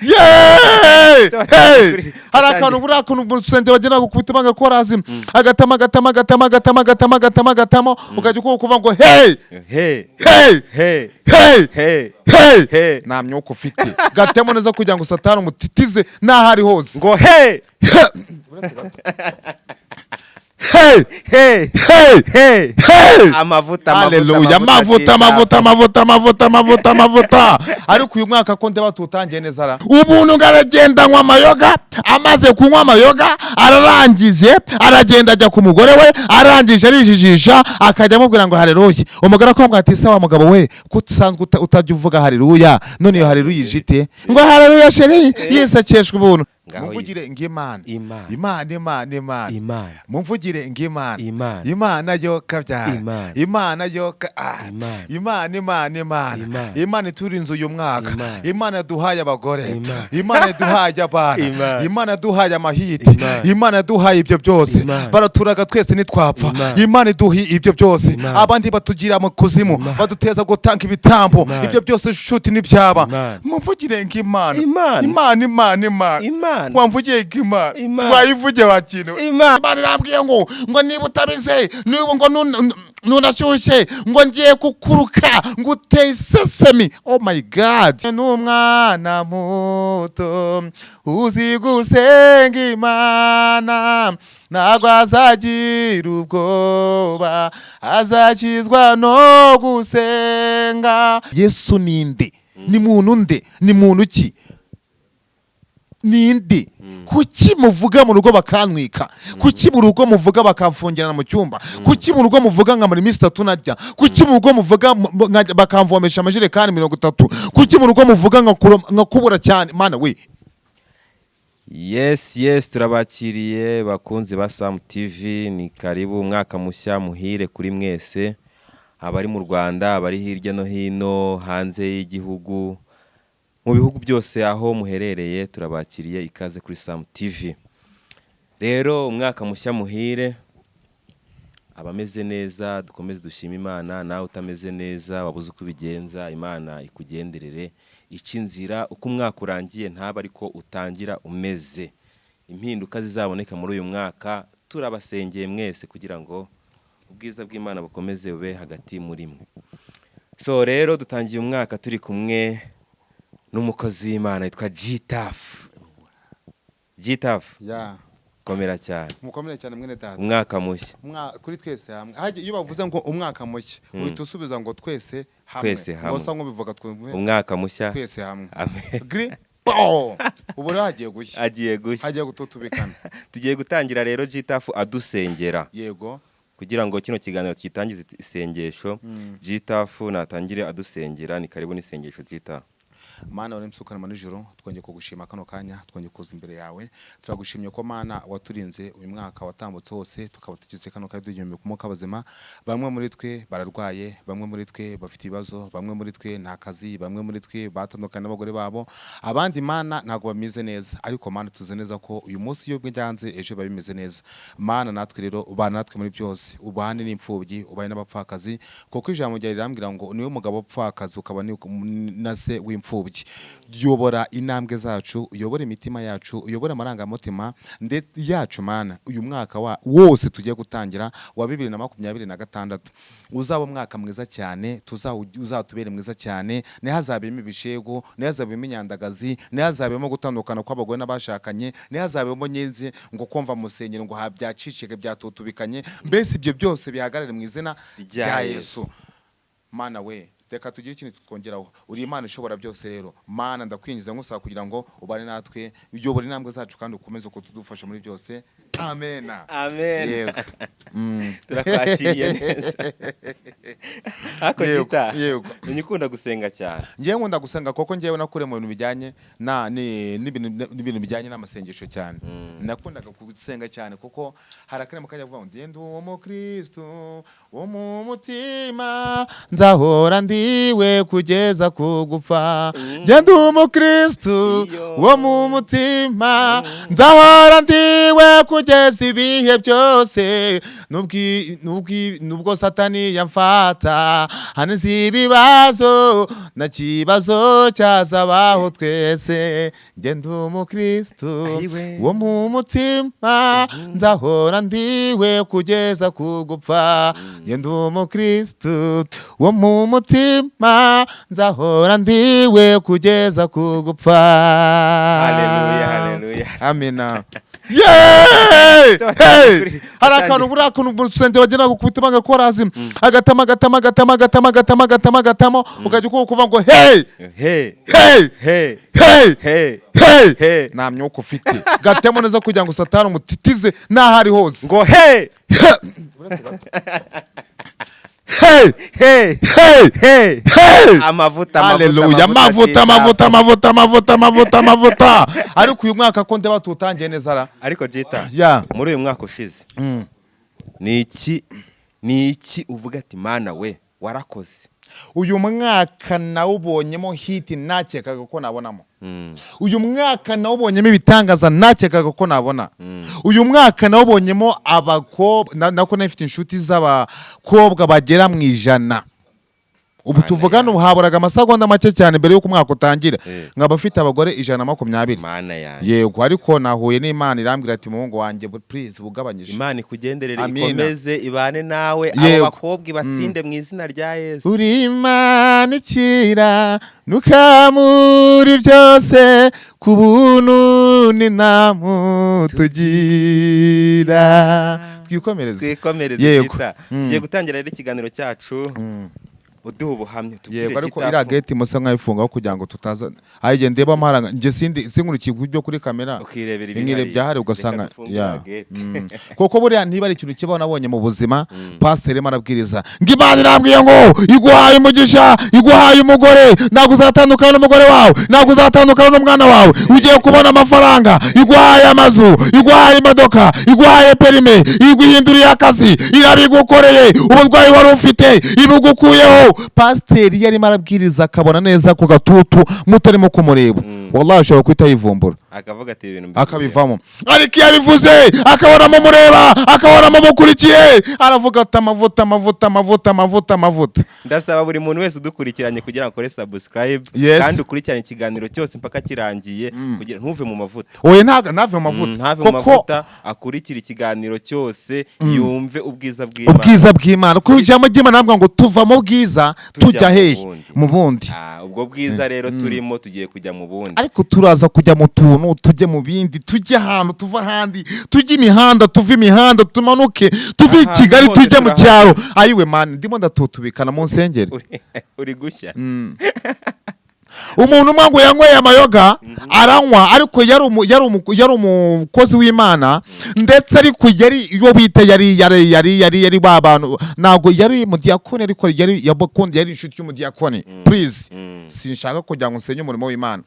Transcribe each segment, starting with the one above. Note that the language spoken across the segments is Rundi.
Yeee! Hey! Hey! Hari akantu, buriya akantu mu rusengero bagenda gukubita bagakorasi, agatama, agatama, agatama, agatama, agatama, agatama, agatamo, ukajya ukuba kuvuga ngo hey! Hey! Hey! Hey! Hey! Hey! Hey! Hey! Nta myuka ufite, gatemo neza kugira ngo Satani umutitize n'aho ari hose. Ngo hey! Hey! Hey! Hey! Hey! Hey! Amavuta, amavuta! Haleluya! Amavuta, amavuta, amavuta, amavuta, amavuta, amavuta! Ariko uyu mwaka ko ndeba tuwutangiye neza ra? Umuntu ngo aragenda anywa amayoga, amaze kunywa amayoga ararangije, aragenda ajya ku mugore we, arangije arijijisha, akajya amubwira ngo haleluya. Umugore akamubwira ati: "Sawa mugabo we, ko usanzwe utajya uvuga haleluya, none iyo haleluya ije ite?" Ngo haleluya chéri, yisekeshwa ubuntu. Ngaho. Mumvugire ng'Imana. Imana. Imana, Imana, Imana. Imana. Mumvugire ng'Imana. Imana. Imana yo kabyara. Imana. Imana yo ka ah. Imana. Imana, Imana, Imana. Imana. Imana iturinze uyu mwaka. Imana. Imana yaduhaye abagore. Imana. Imana yaduhaye abana. Imana. Imana yaduhaye amahiti. Imana. Imana yaduhaye ibyo byose. Imana. Baraturaga twese ntitwapfa. Imana. Imana iduha ibyo byose. Imana. Abandi batugira mu kuzimu. Imana. Baduteza gutanga ibitambo. Imana. Ibyo byose nshuti ntibyaba. Imana. Mumvugire ng'Imana. Imana. Imana, Imana, Imana. Imana. Wamvugiye ng'Imana. Imana. Wayivuge wa kintu. Imana. Imana irambwiye ngo niba utabize, niba ngo nunashyushye, ngo ngiye kukuruka ngo uteye isesemi. Oh my God! N'umwana muto uzi gusenga Imana ntabwo azagira ubwoba, azakizwa no gusenga. Yesu ninde? Ni muntu nde? Ni muntu ki? Ninde? Kuki muvuga mu rugo bakantwika? Kuki mu rugo muvuga bakamfungirana mu cyumba? Kuki mu rugo muvuga nkamara iminsi 3 narya? Kuki mu rugo muvuga bakamvomesha amajerekani 30? Kuki mu rugo muvuga nkakubura cyane? Mana we! Yes, turabakiriye bakunzi ba Sam TV, ni karibu. Umwaka mushya muhire kuri mwese, abari mu Rwanda, abari hirya no hino hanze y'igihugu, mu bihugu byose aho muherereye, turabakiriye. Ikaze kuri Sam TV. Rero umwaka mushya muhire, abameze neza dukomeze dushime Imana, nawe utameze neza wabuze uko ubigenza, Imana ikugenderere, ica inzira. Uko umwaka urangiye ntaba ariko utangira umeze. Impinduka zizaboneka muri uyu mwaka, turabasengeye mwese kugira ngo ubwiza bw'Imana bukomeze bube hagati muri mwe. So rero dutangiye umwaka turi kumwe n'umukozi w'Imana witwa Gitafu. Gitafu, Ya. komera cyane. Mukomere cyane mwene data. Umwaka mushya. Kuri twese hamwe. Iyo bavuze ngo umwaka mushya, uhita usubiza ngo twese hamwe. Twese hamwe. Ngo usa nk'ubivuga twumve. Umwaka mushya. Twese hamwe. Amen. Gri bo! Ubu rero hagiye gushya. Agiye gushya. Hagiye gututubikana. Tugiye gutangira rero Gitafu adusengera. Yego. Kugira ngo kino kiganiro kitangize isengesho, Gitafu natangire adusengera. Ni karibu n'isengesho, Gitafu. Mana uri msukanama nijoro, twongeye kugushima kano kanya, twongeye kuza imbere yawe. Turagushimye ko Mana waturinze uyu mwaka watambutse wose, tukaba tugize kano kanya tugihumeka umwuka bazima. Bamwe muri twe bararwaye, bamwe muri twe bafite ibibazo, bamwe muri twe nta kazi, bamwe muri twe batandukanye n'abagore babo, abandi Mana ntabwo bameze neza. Ariko Mana, tuzi neza ko uyu munsi iyo byanze, ejo biba bimeze neza. Mana, natwe rero ubana natwe muri byose, ubane n'imfubyi, ubane n'abapfakazi, kuko ijambo ryawe rirambwira ngo niwe mugabo w'apfakazi ukaba na se w'imfubyi. Yobora intambwe zacu, uyobore imitima yacu, uyobore amarangamutima ndetse yacu. Mana, uyu mwaka wa wose tugiye gutangira wa 2026 uzaba umwaka mwiza cyane, uzatubere mwiza cyane. Ntihazabemo ibishego, ntihazabemo inyandagazi, ntihazabemo gutandukana kw'abagore n'abashakanye, ntihazabemo nyenzi ngo kumva musenyero ngo ha byacicike, byatutubikanye. Mbese ibyo byose bihagarare mu izina rya rya Yesu. Yesu. Mana we, reka tugire ikintu twongeraho. Uri Imana ishobora byose. Rero Mana, ndakwinjiza nkusaba kugira ngo ubane natwe, uyobore intambwe zacu kandi ukomeze kutudufasha muri byose. Amena. Amen. Yego. Turakwakiriye neza ariko Yego, Gita, yego. menya ukunda gusenga cyane. Ngewe nkunda gusenga kuko ngewe nakuriye mu bintu bijyanye na n'ibintu bijyanye n'amasengesho cyane. Nakundaga gusenga cyane kuko hari akarema kajya kuvuga ngo ngende uwo mukristo wo mu mutima, nzahora ndiwe kugeza ku gupfa. Ngende umukristo Iyo. wo mu mutima, nzahora ndiwe kugeza ibihe byose. Nubwo Satani yamfata hano ibibazo na kibazo cyazabaho twese, njye ndi umukristo Ayiwe. wo mu mutima, nzahora ndiwe kugeza ku gupfa. Njye ndi umukristo wo mu mutima, nzahora ndiwe kugeza ku gupfa. Haleluya, haleluya. Amina. Yeee! Se watangiye Hey! kuri- Hari akantu, buriya akantu mu rusengero bagenda gukubita bagakorazi, agatama, agatama, agatama, agatama, agatama, agatama, agatamo, ukajya ukuvuga ngo hey! Hey! Hey! Hey! Hey! Hey! Hey! Hey! Nta myuka ufite, gatemo neza kugira ngo Satani umutitize n'aho ari hose. Ngo hey! Hey! Hey! Hey! Hey! Hey! Amavuta, amavuta! Haleluya, amavuta, amavuta, amavuta, amavuta, amavuta, amavuta! Ariko uyu mwaka ko ndeba tuwutangiye neza ra? Ariko Jita, Ya. muri uyu mwaka ushize, ni iki uvuga ati: "Mana we, warakoze"? Uyu mwaka nawubonyemo hit nakekaga ko nabonamo. Uyu mwaka nawubonyemo ibitangaza nakekaga ko nabona. Uyu mwaka nawubonyemo abakobwa nako nafite inshuti z'abakobwa bagera mu 100. Ubu Mana tuvugana, yanjye. ubu haburaga amasegonda make cyane mbere y'uko umwaka utangira nkaba mfite abagore 120. Mana yanjye! Yego, ariko nahuye n'Imana irambwira ati: "Muhungu wanjye, please, bugabanyije." Imana ikugenderere. Amina. Ikomeze ibane nawe, abo bakobwa ibatsinde mu izina rya Yesu. Uri Imana ikira nukamuri byose ku buntu n'intamu tugira. Twikomereze. Twikomereze. Yego. Jita, tugiye gutangira rero ikiganiro cyacu, uduha ubuhamya, tubwire. Yego, ariko Jita, iriya gate musa nkayifungaho kugira ngo tutaza ayigiye ndeba mparanga njye sindi sinkurikiye ibyo kuri kamera. Ukirebera inkire ibihari. byahari Reka ugasanga dufungure ya gate. Kuko buriya ntiba ari ikintu kibaho nabonye mu buzima, pasiteri arimo arabwiriza ngo Imana irambwiye ngo iguhaye umugisha, iguhaye umugore, ntabwo uzatandukana n'umugore wawe, ntabwo uzatandukana n'umwana wawe, ugiye kubona amafaranga, iguhaye amazu, iguhaye imodoka, iguhaye perime, iguhinduriye akazi, irabigukoreye, uburwayi wari ufite ibugukuyeho. Pasiteri iyo arimo arabwiriza akabona neza ku gatutu mutarimo kumureba, wallahi ashobora guhita yivumbura. Akavuga ati: "Ibintu mbikwiye." Akabivamo. Ariko iyo abivuze akabona mumureba, akabona mumukurikiye, aravuga ati: "Amavuta, amavuta, amavuta, amavuta, amavuta." Ndasaba buri muntu wese udukurikiranye kugira ngo akore subscribe kandi ukurikirane ikiganiro cyose mpaka kirangiye kugira ntuve mu mavuta. Oya, ntabwo ntave mu mavuta. Ntave mu Kuko mavuta, akurikire ikiganiro cyose, yumve ubwiza bw'Imana. Ubwiza bw'Imana, kuko ijambo ry'Imana rivuga ngo tuva mu bwiza tujya mu hehe? Bundi. Mu bundi. Ah, ubwo bwiza rero turimo, tugiye kujya mu bundi. Ariko turaza kujya mu tuntu, tujye mu bindi, tujye ahantu tuva ahandi, tujye imihanda tuve imihanda, tumanuke tuve i Ahantu Kigali hose. Tujye mu Turahari. cyaro. Ayiwe mani, ndimo ndatutubikana mu nsengeri. Uri gushya. Umuntu umwe ngo yanyweye amayoga, aranywa, ariko yari umukozi w'Imana ndetse, ariko yari iyo bita yari ba bantu, ntabwo yari umudiyakoni, ariko yari yabakundi, yari inshuti y'umudiyakoni. Please, sinshaka kugira ngo nsenye umurimo w'Imana.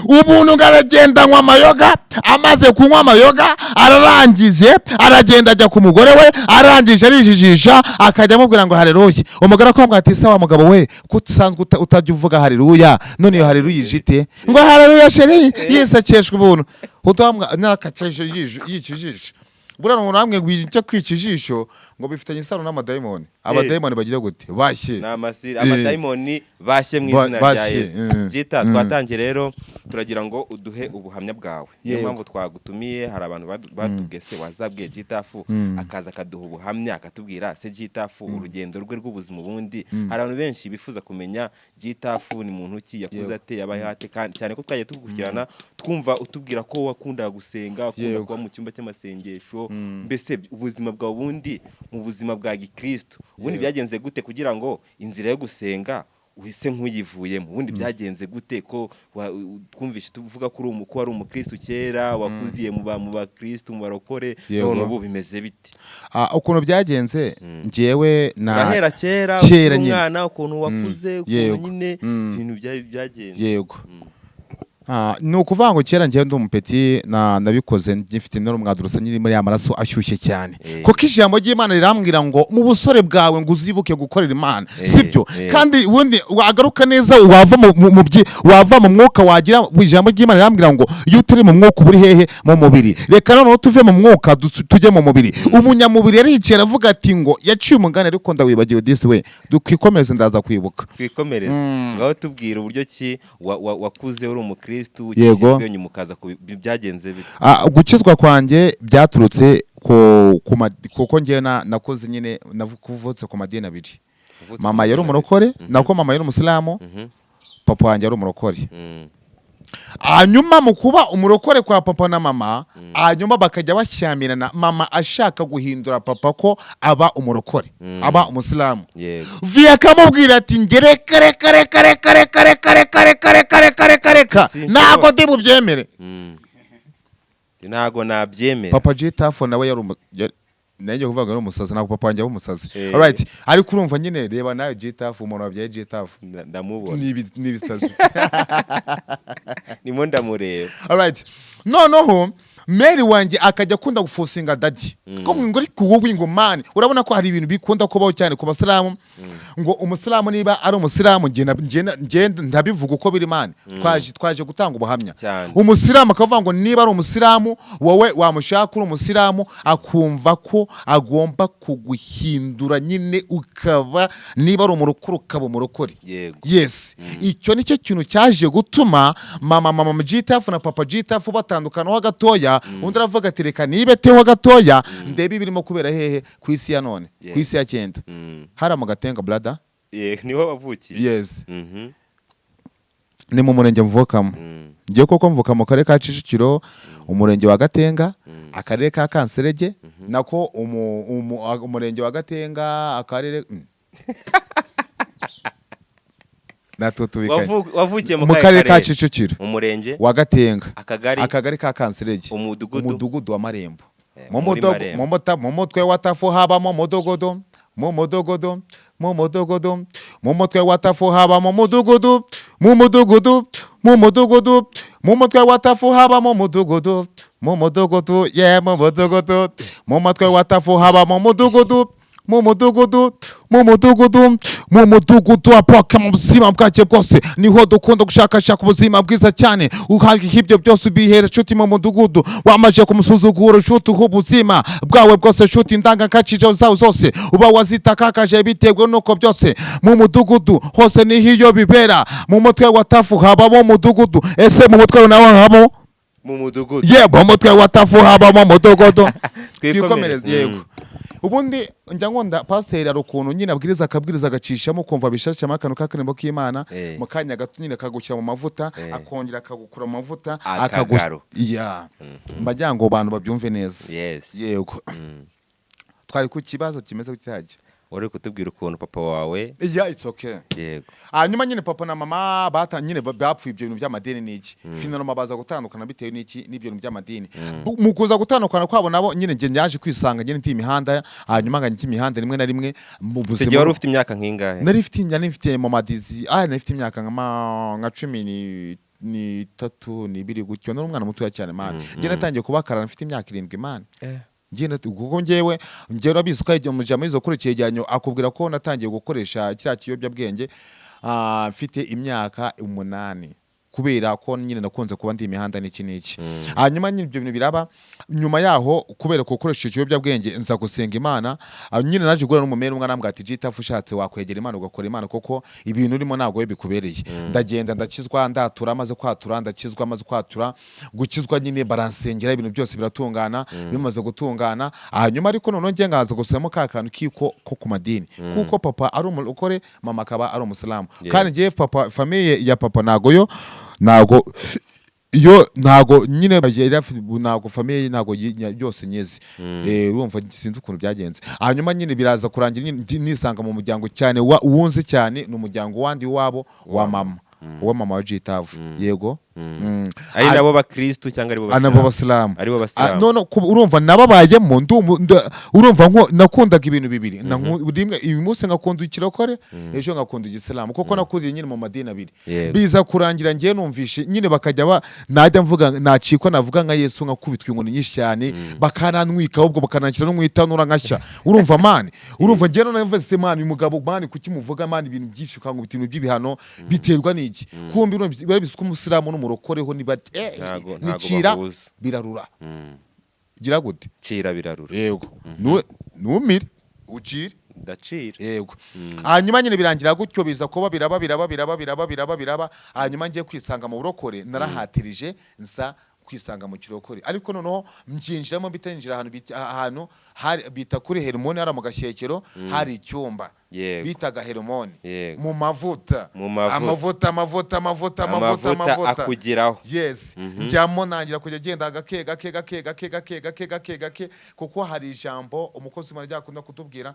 Umuntu ngo aragenda anywa amayoga, amaze kunywa amayoga ararangije, aragenda ajya ku mugore we, arangije arijijisha, akajya amubwira ngo hareruya. Umugore akamubwira ati: "Sawa mugabo we, ko usanzwe utajya uvuga hareruya, none iyo hareruya ije ite?" Ngo: "Hareruya chérie." Yisekeshwa ubuntu utamwa nakakeshe yica ijisho. Buriya umuntu hamwe icyo kwica ijisho ngo bifitanye isano n'amadayimoni. Abadayimoni bagira gute? Bashye. Ni amasiri, amadayimoni bashye mu izina rya Bashye, Yesu. Jita, twatangiye rero, turagira ngo uduhe ubuhamya bwawe, niyo mpamvu twagutumiye. Hari abantu batubwiye: "Se wazabwiye Jitafu akaza akaduha ubuhamya, akatubwira se Jitafu urugendo rwe rw'ubuzima?" Ubundi hari abantu benshi bifuza kumenya Jitafu ni muntu ki, yakuze ate, yabaye ate, kandi cyane ko twagiye tugukurikirana, twumva utubwira ko wakundaga gusenga, wakunda kuba mu cyumba cy'amasengesho, mbese ubuzima bwawe ubundi mu buzima bwa gikristo ubundi byagenze gute kugira ngo inzira yo gusenga uhise nk'uyivuyemo? Ubundi byagenze gute ko twumvishe tuvuga ko ko wari umukristo kera, wakuriye mu bakristo, mu barokore, none ubu bimeze bite? Ah, ukuntu byagenze, njyewe na Urahera kera, Kera ukiri nyine. umwana, ukuntu wakuze, ukuntu nyine ibintu byagenze. Yego. Ni ukuvuga ngo kera njyewe ndi umupeti nabikoze ngifite n'umwadurutse nyiri muri ya maraso ashyushye cyane, kuko ijambo ry'Imana rirambwira ngo mu busore bwawe ngo uzibuke gukorera Imana, sibyo? Kandi ubundi wagaruka neza wava wava mu mwuka, wagira ijambo ry'Imana rirambwira ngo iyo utari mu mwuka uba uri hehe? Mu mubiri. Reka noneho tuve mu mwuka tujye mu mubiri. Umunyamubiri yaricaye aravuga ati ngo yaciye umugani, ariko ndawibagiwe disi we, dukikomeze ndaza kwibuka. Twikomereze. Ngaho tubwira uburyo ki wakuze uri umukristu, Yego. ukijijwe, nyuma ukaza byagenze bite? Gukizwa kwanjye byaturutse kuko njyewe nakoze nyine navutse ku madini abiri. Uvutse Mama ku yari madini umurokore, abiri. nako mama yari umusilamu, papa wanjye yari umurokore. Hanyuma mu kuba umurokore kwa papa na mama, hanyuma bakajya bashyamirana, mama ashaka guhindura papa ko aba umurokore, aba umusilamu. Viye akamubwira ati nge reka reka reka reka reka reka reka reka reka reka reka reka, Sinshobora. ntabwo ndi bubyemere. Ntago nabyemera. Papa G Tafo nawe yari nanjye kuvuga ngo yari umusazi, ntabwo papa wanjye ari umusazi. Alright, ariko urumva nyine, reba nawe G Tafo, umuntu wabyaye G Tafo. Ndamubona. Ni ibisazi. Ndimo ndamureba. Alright, noneho mère wanjye akajya akunda guforcinga daddy ko ngo ariko wowe ngo man, urabona ko hari ibintu bikunda kubaho cyane ku basilamu, ngo umusilamu niba ari umusilamu, njye ndabivuga uko biri man, twaje gutanga ubuhamya. Cyane. Umusilamu akavuga ngo niba ari umusilamu, wowe wamushaka uri umusilamu, akumva ko agomba kuguhindura nyine, ukaba niba ari umurokore ukaba umurokore. Yes, icyo nicyo kintu cyaje gutuma mama Gitafu na papa Gitafu batandukanaho gatoya. Undi aravuga ati reka nibeteho gatoya ndebe ibirimo kubera hehe ku isi ya none, ku isi ya cyenda, hariya mu Gatenga, brother. Niho wavukiye? Yes. Ni mu murenge mvukamo. Ngiye koko mvuka mu karere ka Kicukiro, umurenge wa Gatenga, akarere ka Kanserege, nako umurenge wa Gatenga, akarere natutubikanye. Wavukiye mu Mu kahe karere ka Kicukiro, Umurenge? wa Gatenga. Akagari? Akagari ka Kanserege. Umudugudu? Umudugudu wa Marembo. Muri Marembo. Mu mutwe wa Tafu habamo umudugudu, mu mudugudu, mu mudugudu, mu mutwe wa Tafu habamo umudugudu, mu mudugudu, mu mudugudu, mu mutwe wa Tafu habamo umudugudu, mu mudugudu, ye mu mudugudu, mu mutwe wa Tafu habamo umudugudu, mu mudugudu, mu mudugudu, mu mudugudu wa Poke. Mu buzima bwacyo bwose niho dukunda gushakashaka ubuzima bwiza cyane. Uhabwa ibyo byose ubihera inshuti mu mudugudu, wamaze kumusuzugura inshuti, uha ubuzima bwawe bwose inshuti, indangagaciro zawe zose uba wazitakakaje bitewe n'uko byose mu mudugudu hose niho iyo bibera. Mu mutwe wa Tafu habamo umudugudu. Ese mu mutwe nawe habamo? Mu mudugudu. Yego, mu mutwe wa Tafu habamo umudugudu. Twikomereze. Twikomereze, yego. Ubundi njya nkunda pasiteri, hari ukuntu nyine abwiriza, akabwiriza, agacishamo ukumva bishashemo akantu k'akarimbo k'Imana, mu kanya gato nyine akagushyira mu mavuta, akongera akagukura mu mavuta, Akagaruka. Ya, mba ngira ngo abantu babyumve neza. Yego. Twari ku kibazo kimeze gutya. Wari uri kutubwira ukuntu papa wawe Yeah, it's okay. Yego. Hanyuma nyine papa na mama bata nyine bapfuye ibyo bintu by'amadini n'iki, finalement baza gutandukana bitewe n'iki? N'ibyo bintu by'amadini. Mu kuza gutandukana kwabo nabo nyine njye nyaje kwisanga nyine ndi imihanda, hanyuma nganya imihanda rimwe na rimwe mu Icyo buzima. gihe wari ufite imyaka nk'ingahe? Nari mfite mu madizi, nari mfite imyaka nka cumi n'itatu n'ibiri gutyo. Nari umwana mutoya cyane man. Njye natangiye kubakarana mfite imyaka 7 man. Kuko njyewe urabizi ko igihe mu izo kuri icyegeranyo akubwira ko natangiye gukoresha kiriya kiyobyabwenge mfite imyaka 8, kubera ko nyine nakunze kuba ndi imihanda n'iki n'iki. Hanyuma nyine ibyo bintu biraba. Nyuma yaho, kubera gukoresha icyo kiyobyabwenge, nza gusenga Imana. Nyine naje guhura n'umumere umwe, arambwira ati Gitafu, ushatse wakwegera Imana ugakora Imana, kuko ibintu urimo ntabwo we bikubereye. Ndagenda ndakizwa, ndatura, maze kwatura ndakizwa, maze kwatura gukizwa nyine baransengera, ibintu byose biratungana. Bimaze gutungana, hanyuma ariko noneho njye nkaza gusubiramo ka kantu kiko ko ku madini, kuko papa ari umurokore, mama akaba ari umusilamu. Kandi njye papa, famille ya papa ntago yo ntago iyo ntago nyine yari ntago famille ntago byose nyizi. Urumva sinzi ukuntu byagenze. Hanyuma nyine biraza kurangira nyine nisanga mu muryango cyane wunze cyane ni umuryango wandi wabo wa mama, wa mama wa Gitavu. Yego. Ari nabo bakristu cyangwa aribo Nabo basilamu. Aribo basilamu. None urumva nababayemo urumva nko nakundaga ibintu bibiri. Rimwe uyu munsi ngakunda ikirokore, ejo ngakunda igisilamu, kuko nakuriye nyine mu madini abiri. Biza kurangira ngiye numvishe nyine bakajya ba najya mvuga nacikwa navuga nka Yesu nkakubitwa inkoni nyinshi cyane, bakanantwika, ahubwo bakananshyira no mu itanura nkashya. Urumva man, urumva ngiye none mvuze se man, uyu mugabo man, kuki muvuga man ibintu byinshi ukangubita ibintu by'ibihano, biterwa n'iki? Kumbi urumva urabizi ko umusilamu n'umurokoreho ni bati Ntago nicira bahuza. Birarura. Gira gute? Cira birarura. Yego. Numire ucire. Ndacira. Yego. Hanyuma nyine birangira gutyo, biza kuba biraba biraba biraba biraba biraba biraba. Hanyuma ngiye kwisanga mu burokore, narahatirije nsa kwisanga mu kirokore, ariko noneho mbyinjiramo bitinjira ahantu ahantu hari bita kuri Hermone, hari mu Gashyekero, hari icyumba bitaga Hermone. Mu mavuta. Mu mavuta. Amavuta, amavuta, amavuta, amavuta. Amavuta. Amavuta. Akugeraho. Yes, njyamo nangira kujya agenda gake gake gake gake gake gake gake gake, kuko hari ijambo umukozi w'Imana ryakunda kutubwira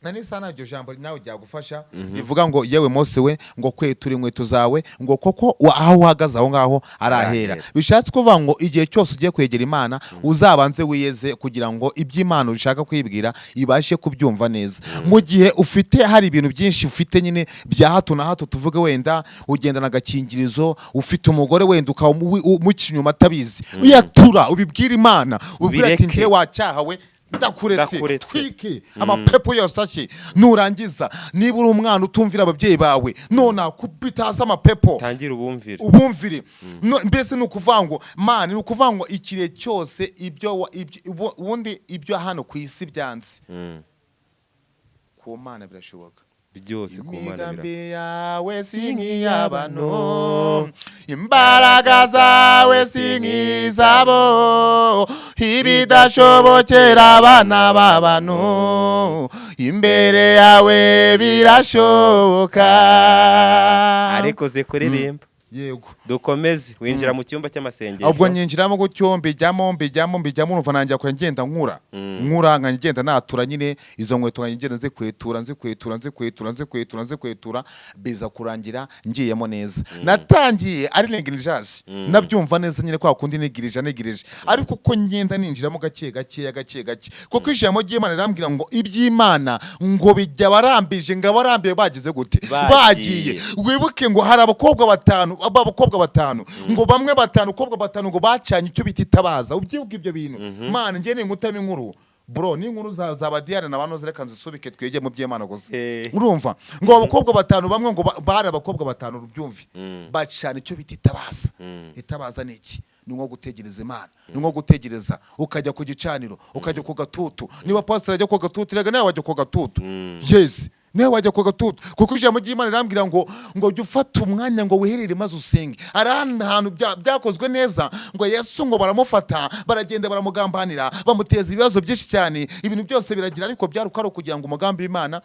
na nisa naryo jambo nawe ryagufasha, rivuga ngo: "Yewe Mose we, ngo kwetura inkweto zawe, ngo koko aho uhagaze aho ngaho arahera." Arahera. Bishatse kuvuga ngo igihe cyose ugiye kwegera Imana, uzabanze wiyeze kugira ngo iby'Imana ushaka kwibwira ibashe kubyumva neza. Mu gihe ufite hari ibintu byinshi ufite nyine bya hato na hato, tuvuge wenda ugendana agakingirizo, ufite umugore wenda ukaba umuca inyuma atabizi, uyatura ubibwire Imana, ubibwire ati: Ubireke. "Njye wacyaha we, ndakuretse." Ndakuretse. Twike amapepo yose ashye. Nurangiza, niba uri umwana utumvira ababyeyi bawe, none akubita hasi amapepo. Tangira ubumvire. Ubumvire. No, mbese ni ukuvuga ngo man, ni ukuvuga ngo ikirihe cyose ibyo ubundi ibyo hano ku isi byanze, ku Mana birashoboka. Byose ku Mana Imigambi yawe si nk'iy'abantu, nk'iy'abantu, imbaraga zawe si nk'izabo, ibidashobokera abana b'abantu imbere yawe birashoboka. Ariko ze kuririmba. Yego. Dukomeze, winjira mu cyumba cy'amasengesho. Ubwo nyinjiramo gutyo, mbijyamo mbijyamo mbijyamo, urumva nanjye kujya ngenda nkura nkura, nkajya ngenda natura nyine izo nkweto, nkajya ngenda nzikwetura nzikwetura nzikwetura nzikwetura nzikwetura, biza kurangira ngiyemo neza. Natangiye ari négligence, nabyumva neza nyine kwa kundi nigirije nigirije, ariko uko ngenda ninjiramo gake gake gake gake, kuko ijambo ry'Imana rirambwira ngo iby'Imana ngo bijya barambije, ngo abarambiye bagize gute? Bagiye. Bagiye. Wibuke ngo hari abakobwa batanu, abakobwa batanu, ngo bamwe batanu, abakobwa batanu ngo bacanye icyo bita itabaza. Ubyibuka ibyo bintu man? Njye ni inkuru bro, ni inkuru za badiyane na banoze, reka nzisubike twege mu by'Imana gusa. Urumva ngo abakobwa batanu bamwe ngo bari abakobwa batanu, ubyumve, bacana icyo bita itabaza. Itabaza ni iki? Ni nko gutegereza Imana, ni nko gutegereza ukajya ku gicaniro, ukajya ku gatutu. Niba pastor ajya ku gatutu, rega nawe wajya ku gatutu. Yes, nawe wajya ku gatutu, kuko ijambo ry'Imana rirambwira ngo jya ufata umwanya ngo wiherere maze usenge. Hari ahandi hantu byakozwe neza, ngo Yesu ngo baramufata, baragenda baramugambanira, bamuteza ibibazo byinshi cyane, ibintu byose biragira, ariko byari uko ari ukugira ngo umugambi w'Imana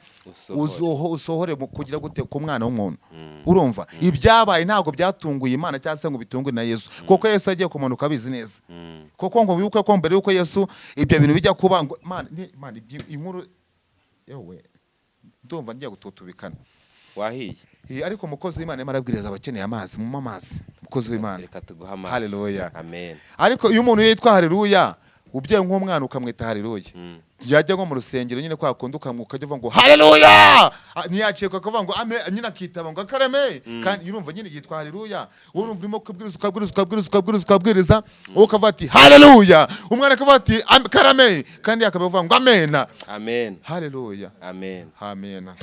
Usohore. Usohore mu kugira gute ku mwana w'umuntu. Urumva ibyabaye ntabwo byatunguye Imana cyangwa se ngo bitungure na Yesu, kuko Yesu yagiye kumanuka abizi neza. Kuko ngo wibuke ko mbere y'uko Yesu ibyo bintu bijya kuba ngo man, man, inkuru yewe ndumva ngiye gututubikana. Wahiye. Ariko umukozi w'Imana arimo arabwiriza abakeneye amazi, mumpe amazi, umukozi w'Imana. Reka tuguhe amazi. Haleluya. Amen. Ariko iyo umuntu yitwa Haleluya, ubyaye nk'umwana ukamwita Haleluya, yajya nko mu rusengero nyine kwa kundi ukajya uvuga ngo "Haleluya!" Ntiyacikwa akavuga ngo "Ame", nyine akitaba ngo "Akarame", kandi urumva nyine yitwa Haleluya. Wowe urumva urimo kubwiriza, ukabwiriza, ukabwiriza, ukabwiriza, ukabwiriza, wowe ukavuga ati "Haleluya", umwana akavuga ati "Karame", kandi akaba avuga ngo "Amena". Amen. Haleluya. Amen. Amena.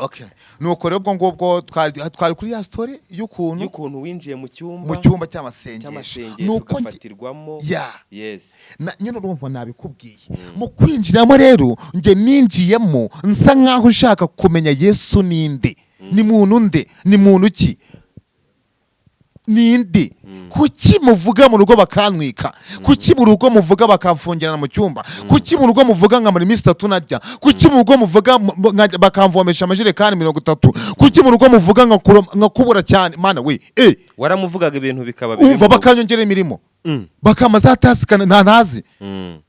Okay, nuko rero ubwo ngubwo twari kuri ya story y'ukuntu y'ukuntu winjiye mu cyumba mu cyumba cy'amasengesho. Cy'amasengesho. Nuko Ugafatirwamo. Ya. Yes. Nyine urumva nabikubwiye. Mu kwinjiramo rero, njye ninjiyemo nsa nkaho nshaka kumenya Yesu ninde, ni muntu nde, ni muntu ki, ninde? Kuki muvuga mu rugo bakantwika? Kuki mu rugo muvuga bakamfungirana mu cyumba? Kuki mu rugo muvuga nkamara iminsi 3 narya? Kuki mu rugo muvuga bakamvomesha amajerekani 30? Kuki mu rugo muvuga nkakubura cyane? Mana we, eh! Waramuvugaga ibintu bikaba biri Umva, mu rugo. Bakanyongera imirimo, bakama za tasika nta ntazi.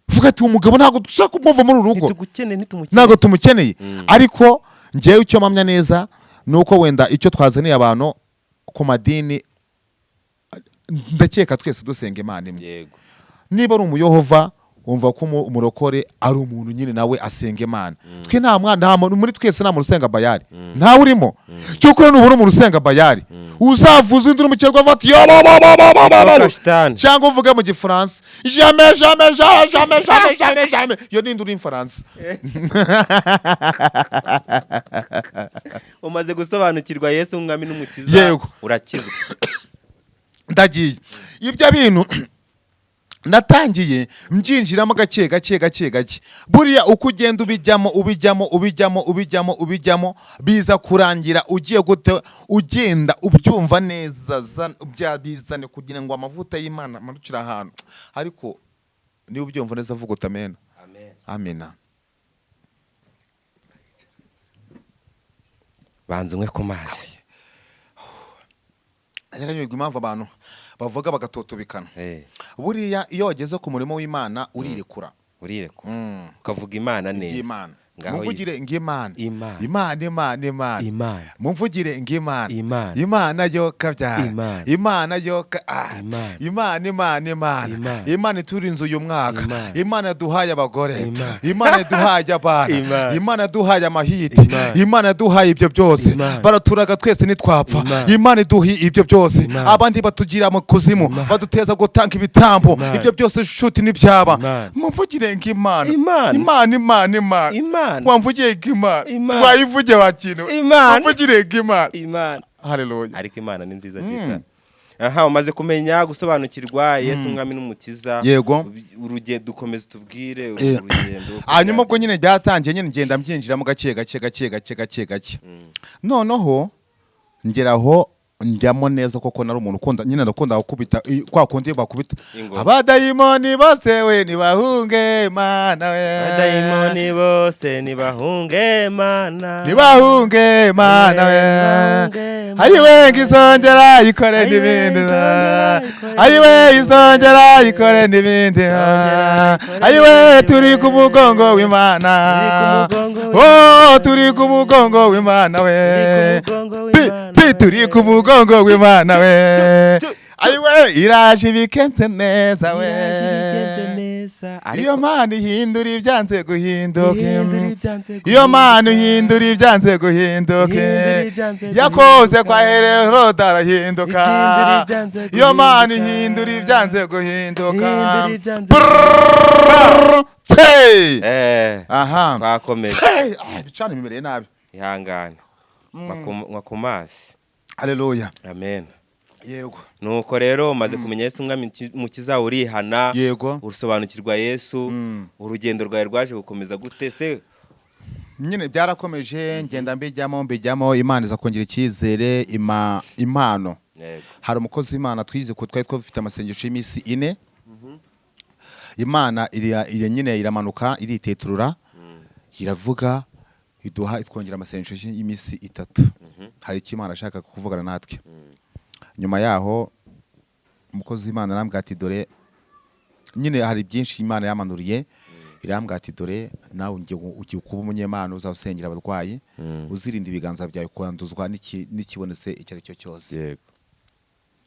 Vuga ati: "Umugabo ntabwo dushaka kumuva muri uru rugo." Ntitugukeneye, ntitumukeneye. Ntabwo tumukeneye. Ariko njyewe icyo mpamya neza ni uko wenda icyo twazaniye abantu ku madini Ndakeka twese dusenga Imana imwe. Niba ari umuyohova, wumva ko umurokore ari umuntu nyine nawe asenga Imana. Twe nta mwana, nta muntu muri twese, nta muntu usenga Bayari, ntawe urimo. Cyokora nubona umuntu usenga Bayari, uzavuza undi uri mu avuga ati yo bo bo bo bo bo bo bo. Toka shitani. Cyangwa uvuge mu Gifaransa: jamais, jamais, jamais, jamais, jamais, jamais, jamais. Iyo ni induru y'Imfaransa. Umaze gusobanukirwa Yesu nk'umwami n'umukiza. Yego. Urakizwa. Ndagiye, ibyo bintu natangiye mbyinjiramo gake gake gake gake. Buriya uko ugenda ubijyamo, ubijyamo, ubijyamo, ubijyamo, ubijyamo, biza kurangira ugiye gute, ugenda ubyumva neza, byabizane kugira ngo amavuta y'Imana amanukire ahantu. Ariko niba ubyumva neza, vuga uti amena. Amen. Amena. Banza unywe ku mazi. Najyaga nyoberwa impamvu abantu bavuga bagatotobikana. Buriya iyo wageze ku murimo w'Imana urirekura. Urirekura ukavuga Imana neza. Iby'Imana. Ngaho. Mumvugire ng'Imana. Imana. Imana, Imana, Imana. Imana. Mumvugire ng'Imana. Imana. Imana yo kabyara. Imana. Imana yo ka ah. Imana. Imana, Imana, Imana. Imana. Imana iturinze uyu mwaka. Imana. Imana yaduhaye abagore. Imana. Imana yaduhaye abana. Imana. Imana yaduhaye amahite. Imana. Imana yaduhaye ibyo byose. Imana. Baraturaga twese ntitwapfa. Imana. Imana iduha ibyo byose. Imana. Abandi batugira mu kuzimu. Imana. Baduteza gutanga ibitambo. Imana. Ibyo byose nshuti ntibyaba. Imana. Mumvugire ng'Imana. Imana. Imana, Imana, Imana. Imana. Wamvugiye ng'Imana. Imana. Wayivuge wa kintu. Imana. Wamvugire ng'Imana. Imana. Haleluya. Ariko Imana ni nziza. Jita aha, umaze kumenya gusobanukirwa Yesu umwami n'umukiza. Yego. Urugendo, dukomeze tubwire urugendo uko Hanyuma ubwo byagenze. nyine byatangiye nyine ngenda mbyinjiramo gake gake gake gake gake gake. Noneho ngeraho njyamo neza koko. Nari umuntu ukunda nyine, ndakunda gukubita kwa kundi bakubita Ingoma. Abadayimoni bose we nibahunge Mana we. Abadayimoni bose nibahunge Mana. Nibahunge Mana we. Nibahunge Mana. Ayiwe, ngizongera ikore Ayiwe, n'ibindi. izongera ikore. Ayiwe, izongera ikore n'ibindi. Izongera ikore Ayiwe, n'ibindi. turi ku mugongo w'Imana. Turi ku mugongo Oh, w'Imana. turi ku mugongo w'Imana we. Turi ku mugongo Pi, w'Imana pi, turi ku mugongo w'Imana we. Tu, tu, tu. Ayiwe, iraje ibikenze neza we. Iraje ibigenze neza. Iyo Mana ihindura ibyanze guhinduka. Ihindura ibyanze Iyo Mana guhinduka. ihindura ibyanze guhinduka. Ihindura ibyanze Yakoze guhinduka. kwa Herode arahinduka. Ihindura ibyanze Iyo Mana guhinduka. ihindura ibyanze guhinduka. Ihindura ibyanze. Brrrr, tey! Aha. Twakomeje. Tey! Ah, ibicana bimereye nabi. Ihangane. Nywa ku mazi. Haleluya. Amen. Yego. Nuko rero umaze kumenya Yesu umwami mukiza, urihana, usobanukirwa Yesu. Urugendo rwawe rwaje gukomeza gute se? Nyine byarakomeje, ngenda mbijyamo mbijyamo, Imana iza kongera icyizere, ima impano. Hari umukozi w'Imana twize ko twari dufite amasengesho y'iminsi 4. Imana iriya nyine iramanuka, iriteturura, iravuga, iduha, itwongera amasengesho y'iminsi 3. Hari icyo Imana ashaka kuvugana natwe. Nyuma yaho umukozi w'Imana arambwira ati dore nyine hari byinshi Imana yamanuriye, irambwira ati dore nawe ugiye kuba umunyemana, uzasengera abarwayi, uzirinda ibiganza byawe kwanduzwa n'ikibonetse icyo ari cyo cyose.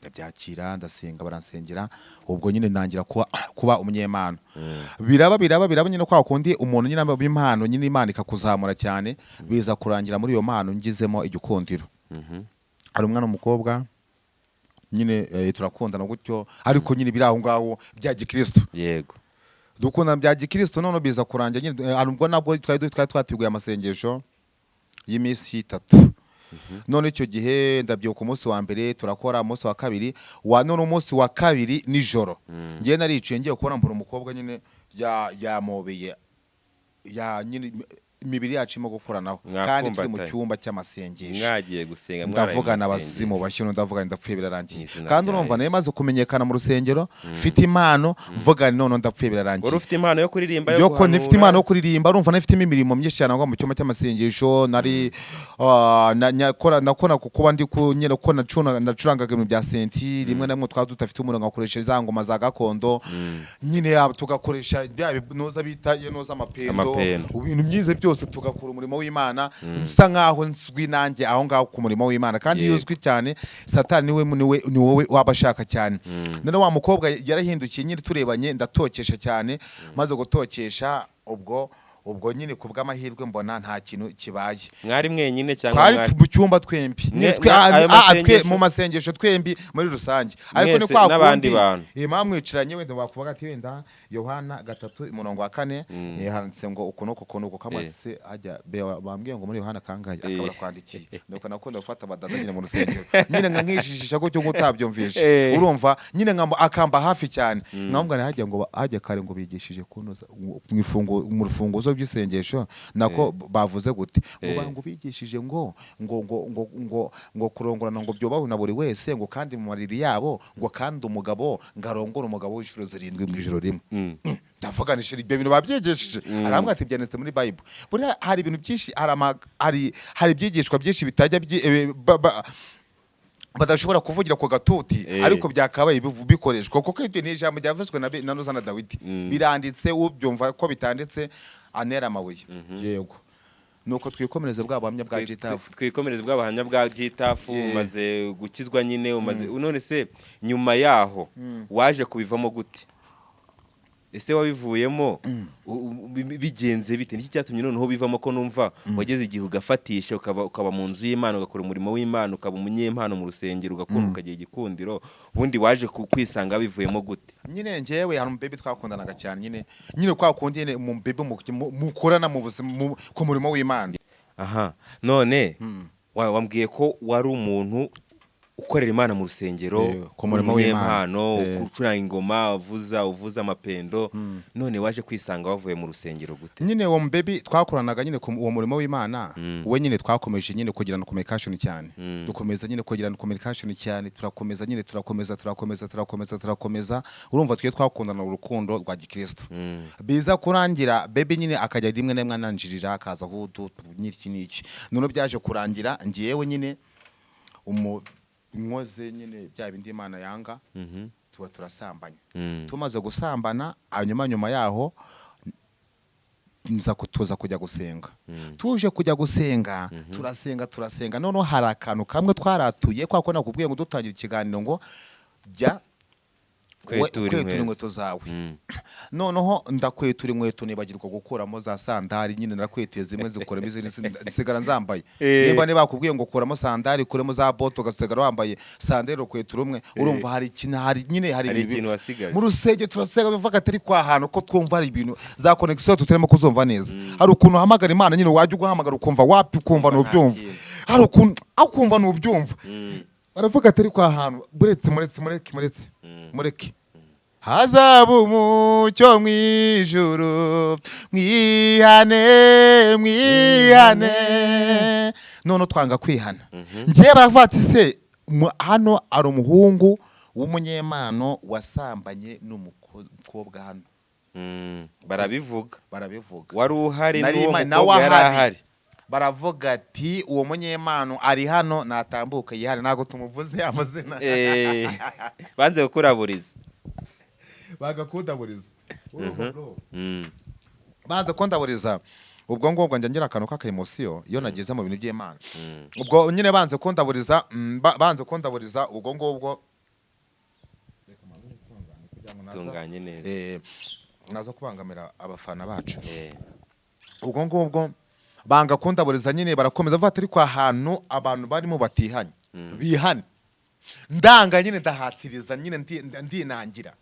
Ndabyakira, ndasenga, baransengera. Ubwo nyine ntangira kuba umunyempano. Biraba, biraba, biraba nyine kwa kundi umuntu nyine aba impano nyine, Imana ikakuzamura cyane. Biza kurangira muri iyo mpano ngizemo igikundiro. Hari umwana w'umukobwa nyine, turakundana gutyo, ariko nyine biri aho ngaho bya gikristo. Dukundana bya gikristo. None biza kurangira nyine, hari ubwo nabwo twari twateguye amasengesho y'iminsi 3. None icyo gihe ndabyibuka, umunsi wa mbere turakora, umunsi wa kabiri wa none, umunsi wa kabiri nijoro ngiye naricaye, ngiye kubona mbona umukobwa nyine yamobeye ya nyine, imibiri yacu irimo gukoranaho kandi turi mu Mwapfumbatanye. cyumba cy'amasengesho. Mwagiye gusenga, mwaraye Ndavuga mu n'abazimu masengesho. bashyo, ndavuga ndapfuye birarangiye. Mu izina Kandi rya urumva nayo Yesu. maze kumenyekana mu rusengero, mfite impano, mvuga nti none ndapfuye birarangiye. Wari ufite impano yo kuririmba, yo Yo ko nifite guhanura. impano yo kuririmba, urumva nifitemo imirimo myinshi cyane ngo mu cyumba cy'amasengesho nari nakora kuba ndi ku nyine ko nacurangaga ibintu bya senti. Rimwe na rimwe twaba tudafite umuriro, ngakoresha za ngoma za gakondo nyine, yaba tugakoresha bya binoza bita iyo noza amapendo. Amapendo. Ibintu byiza byose. byose tugakora umurimo w'Imana, nsa nkaho nzwi nanjye aho ngaho ku murimo w'Imana. Kandi iyo uzwi cyane, Satani niwe ni wowe waba ashaka cyane. None wa mukobwa yarahindukiye nyine, turebanye ndatokesha cyane. Maze gutokesha, ubwo nyine ku bw'amahirwe mbona nta kintu kibaye. Mwari mwenyine cyangwa Twari mwari mu cyumba twembi nyine, ayo masengesho? Mu masengesho twembi muri rusange, ariko ni Mwese kwa n'abandi kundi bantu. Mwamwicaranye, wenda bakuvuga ati wenda Yohana 3 umurongo wa 4, handitse ngo uku n'uku, uku n'uku, kamwanditse hajya bambwiye ngo muri Yohana kangahe, akabura kwandikiye. Nuko nakunda gufata abadada nyine mu rusengero, nyine nka nkijijisha gutyo ngo utabyumvishe. Urumva nyine nka akamba hafi cyane, nkamubwira hajya ngo hajya kare ngo bigishije kunoza mu ifungo, mu rufunguzo by'isengesho nako bavuze gute ngo ngo bigishije ngo ngo ngo ngo ngo ngo kurongorana ngo byubahwe na buri wese, ngo kandi mu mariri yabo, ngo kandi umugabo ngo arongore umugabo w'inshuro 7 mu ijoro rimwe. Ndavuganishije ibyo bintu babyigishije, arambwira ati byanditse muri Bible. Buriya hari ibintu byinshi, hari ibyigishwa byinshi bitajya badashobora kuvugira ku gatuti, ariko byakabaye bikoreshwa, kuko ibyo ni ijambo ryavuzwe na Nuza na Dawidi. Biranditse, ubyumva ko bitanditse anera amabuye. Yego, nuko twikomereze bwa buhamya bwa Gitafu. Twikomereze bwa buhamya bwa Gitafu. Umaze gukizwa nyine, umaze none se nyuma yaho waje kubivamo gute? Ese wabivuyemo bigenze bite? Niki cyatumye noneho bivamo, ko numva wageze igihe ugafatisha, ukaba mu nzu y'Imana, ugakora umurimo w'Imana, ukaba umunyempano mu rusengero, ugakunda, ukagira igikundiro, ubundi waje kwisanga bivuyemo gute? Nyine njyewe hari umubebe twakundanaga cyane, nyine kwa kundi nyine umubebe mukorana mu buzima, ku murimo w'Imana. Aha none wambwiye ko wari umuntu ukorera Imana mu rusengero, Ku murimo w'Imana. umunyempano, ucuranga ingoma, uvuza amapendo, none waje kwisanga wavuye mu rusengero gute? Nyine uwo mubebi twakoranaga nyine ku uwo murimo w'Imana, we nyine twakomeje nyine kugirana communication cyane. Dukomeza nyine kugirana communication cyane, turakomeza nyine, turakomeza, turakomeza, turakomeza, turakomeza. Urumva twe twakundana urukundo rwa gikristo. Biza kurangira baby nyine akajya rimwe na rimwe ananjirira, akaza hudu n'iki n'iki. None byaje kurangira ngiyewe nyine umu nkoze nyine bya bindi Imana yanga, tuba turasambanye. Tumaze gusambana, hanyuma nyuma yaho nza tuza kujya gusenga. Tuje kujya gusenga, turasenga, turasenga. Noneho hari akantu kamwe twaratuye, kwa ko nakubwiye ngo dutangira ikiganiro ngo jya Kwetura kwetura inkweto. inkweto zawe. Noneho ndakwetura inkweto, nibagirwa gukuramo za sandari. Nyine narakweteye zimwe, zikuramo izindi, nsigara nzambaye. Nimba bakubwiye ngo kuramo sandari, kuremo za bote, ugasigara wambaye sandari urukweto rumwe, urumva hari ikintu, hari nyine hari Hari ibintu ikintu bipfa. wasigaje. Mu rusengero turasenga, tuvuga atari kwa hantu ko twumva hari ibintu za connection tutarimo kuzumva neza. Hari ukuntu uhamagara Imana nyine, wajya uguhamagara ukumva wapi, ukumva Nta ntubyumva. kintu. Hari ukuntu aho ukumva ntubyumva. Baravuga atari kwa hantu, buretse, muretse, mureke, muretse, mureke hazaba umucyo mw'ijuru, mwihane, mwihane. None twanga kwihana. Njyewe baravuga ati se hano ari umuhungu w'umunyempano wasambanye n'umukobwa hano. Barabivuga. Barabivuga. Wari uhari Nari n'uwo nawe mukobwa yari ahari. ahari. Baravuga ati uwo munyempano ari hano, natambuka yihane. Ntabwo tumuvuze amazina. Banze kukuraburiza. Bagakundaburiza. Banze kundaburiza. Ubwo ngubwo njya ngira akantu k'aka émotion iyo nageze mu bintu by'Imana. Ubwo nyine banze kundaburiza, banze kundaburiza, ubwo ngubwo reka mbanze nitunganye kugira ngo Tunganye neza. Naza kubangamira abafana bacu. Ubwo ngubwo banga kundaburiza nyine, barakomeza bavuga ati ariko ahantu abantu barimo batihanye bihane. Ndanga nyine, ndahatiriza nyine, ndinangira.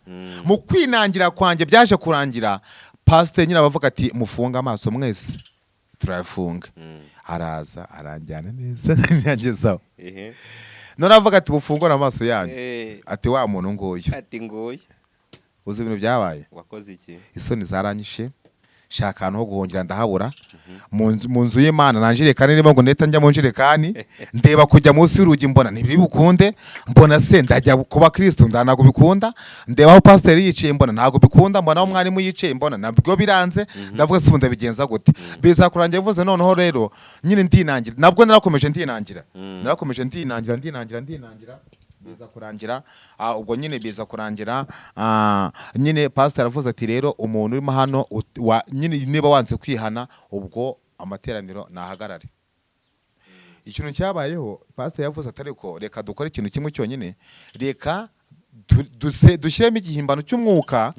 Mu kwinangira kwanjye byaje kurangira pasiteri nyine abavuga ati mufunge amaso mwese, turayafunga. Araza aranjyana neza, nyangezaho. None avuga ati mufungure amaso yanyu. Ati wa muntu nguyu. Ati nguyu. Uzi ibintu byabaye? Wakoze iki? Isoni zaranyishe, shaka ahantu ho guhungira ndahabura. Mu nzu y'Imana nta njerekani irimo ngo ndeta njya mu njerekani. Ndeba kujya munsi y'urugi mbona ntibiri bukunde, mbona se ndajya kuba kristo nda ntabwo bikunda. Ndeba aho pasiteri yicaye mbona ntabwo bikunda, mbona aho mwarimu yicaye mbona nabwo biranze. Ndavuga se ubu ndabigenza gute? Bizakurangira bivuze. Noneho rero nyine ndinangira, nabwo narakomeje ndinangira. Narakomeje ndinangira, ndinangira, ndinangira, biza kurangira ubwo nyine biza kurangira nyine pastor aravuze ati rero umuntu urimo hano nyine niba wanze kwihana ubwo Amateraniro nahagarare. Ikintu cyabayeho, pasiteri yavuze ati: "Ariko reka dukore ikintu kimwe cyonyine, reka dushyiremo igihimbano cy'umwuka,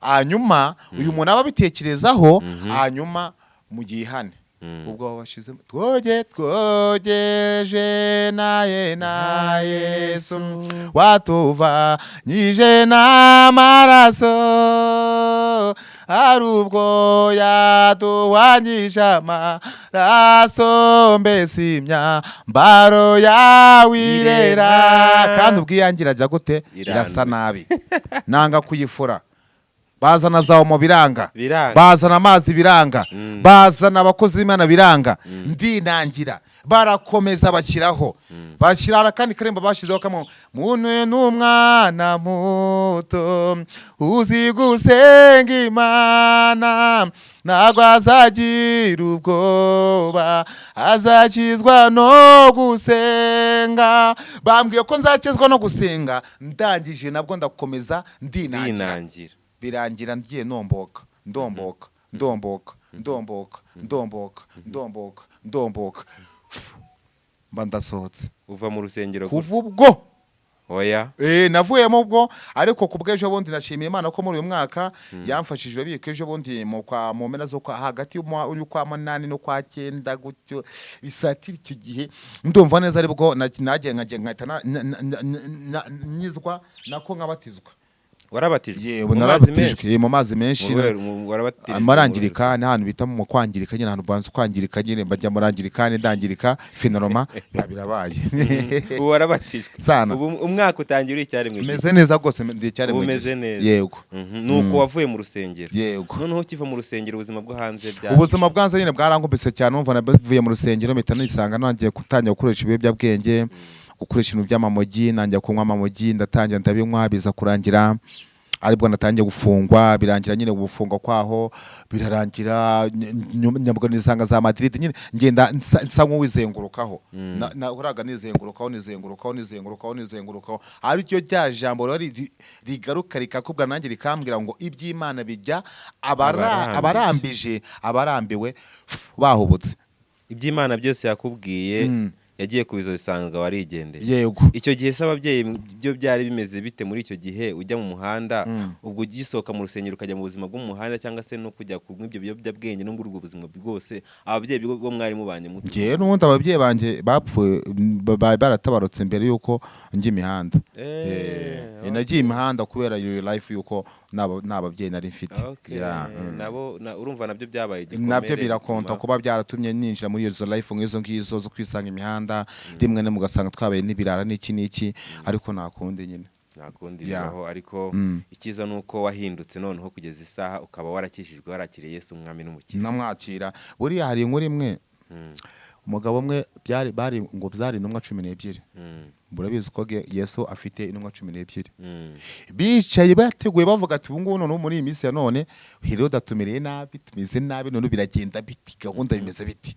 hanyuma uyu muntu aba abitekerezaho, hanyuma mugihane." Ubwo bashizemo twoge twogeje naye na Yesu watuvanyije n'amaraso, ari ubwo yaduhwanyije amaraso, mbese imyambaro yawe irera. Irera. Kandi ubwiyangira ajya gute? Irasa Iranduye. nabi, nanga kuyifura. Bazana za omo, biranga. Biranga. Bazana amazi, biranga. Bazana abakozi b'Imana, biranga. Ndinangira, barakomeza bashyiraho, bashyira akandi karembo bashyizeho kamwe: "Muntu n'umwana muto uzi gusenga Imana ntabwo azagira ubwoba, azakizwa no gusenga." Bambwiye ko nzakizwa no gusenga. Ndangije nabwo ndakomeza ndinangira. Ndinangira. Birangira ngiye nomboka, ndomboka, ndomboka, ndomboka, ndomboka, ndomboka, ndomboka, mba ndasohotse. Uva mu rusengero? Kuva ubwo. Oya. Navuyemo ubwo, ariko ku bw'ejo bundi nashimiye Imana ko muri uyu mwaka yamfashije. Bika ejo bundi mu kwa mu mpera zo kwa hagati y'ukwa munani no kwa cyenda gutyo bisatira icyo gihe, ndumva neza aribwo nagiye nkagiye nkahita nyizwa nako nkabatizwa. Warabatijwe? Yewe. Mu mazi Narabatijwe. menshi? Mu mazi menshi. Warabatirijwe? Marangirika ni ahantu bita mu kwangirika nyine, ahantu banza kwangirika nyine, bajya murangirika, ndangirika, finalement biba birabaye. Ubu warabatijwe? Sana. Ubu umwaka utangira uri icyaremwe? Meze neza rwose, ndi icyaremwe. Ubu umeze neza. Yego. Nuko wavuye mu rusengero? Yego. Noneho ukiva mu rusengero, ubuzima bwo hanze bya Ubuzima bwanze nyine bwarangumbise cyane. Numva navuye mu rusengero mpita nisanga nangiye gutangira gukoresha ibiyobyabwenge, gukoresha ibintu by'amamogi. Nangiye kunywa amamogi, ndatangira ndabinywa, biza kurangira aribwo natangiye gufungwa. Birangira nyine gufungwa kwaho birarangira, nyabwo nisanga za Madrid nyine, ngenda nsa nk'uwizengurukaho. Nahoraga nizengurukaho, nizengurukaho, nizengurukaho, nizengurukaho, aricyo rya jambo rero rigaruka rikakubwa nanjye rikambwira ngo iby'Imana bijya Abarambije. Abarambije, abarambiwe bahubutse. Iby'Imana byose yakubwiye, yagiye kubizosanga warigendeye? Yego. Icyo gihe se ababyeyi byo byari bimeze bite muri icyo gihe ujya mu muhanda? Ubwo ugisohoka mu rusengero ukajya mu buzima bwo mu muhanda, cyangwa se no kujya kunywa ibyo biyobyabwenge no muri ubwo buzima bwose, ababyeyi bo mwari mubanye mute? Njyewe n'ubundi ababyeyi banjye bapfuye, baratabarutse mbere y'uko njya imihanda. Nagiye imihanda kubera iyo life y'uko nta babyeyi nari mfite. Yeah. Nabo urumva nabyo byabaye igikomere? Nabyo birakonta kuba byaratumye ninjira muri izo life nk'izo ngizo zo kwisanga imihanda, rimwe na rimwe ugasanga twabaye n'ibirara n'iki n'iki, ariko nta kundi nyine. Nta kundi, bibaho, ariko icyiza ni uko wahindutse noneho kugeza isaha ukaba warakijijwe, warakiriye Yesu umwami n'umukiza. Namwakira. Buriya hari inkuru imwe, umugabo umwe byari bari ngo byari intumwa 12. Murabizi ko Yesu afite intumwa 12. Bicaye bateguye bavuga ati: "Ubu ngubu noneho muri iyi minsi ya none Herode atumereye nabi, tumeze nabi, none biragenda biti, gahunda bimeze biti?"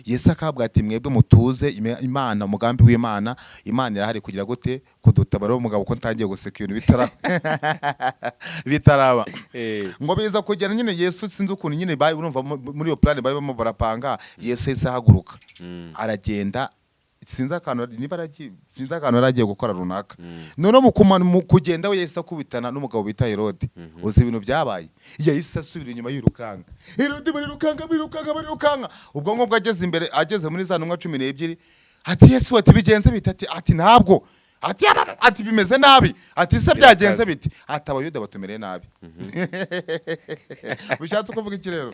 Yesu akabwira ati: "Mwebwe mutuze, Imana, umugambi w'Imana, Imana irahari kugira gute kudutabara." Umugabo ko ntangiye guseka ibintu bitaraba. Ngo biza kugera nyine Yesu, sinzi ukuntu nyine bari urumva muri iyo plan bari barimo barapanga, Yesu yahise ahaguruka, aragenda, sinzi akantu niba aragiye, sinzi akantu yari agiye gukora runaka. Noneho mu kugenda we yahise akubitana n'umugabo bita Herode. Uzi ibintu byabaye? Yahise asubira inyuma yirukanka. Herode barirukanka, barirukanka, barirukanka. Ubwo ngubwo ageze imbere, ageze muri za ntumwa 12, ati: "Yesu," ati, "bigenze bite?" Ati: "Ntabwo," ati, "Arara," ati, "bimeze nabi." Ati: "Se byagenze Birakaze. bite?" Ati: "Abayuda batumereye nabi." Bishatse kuvuga iki rero?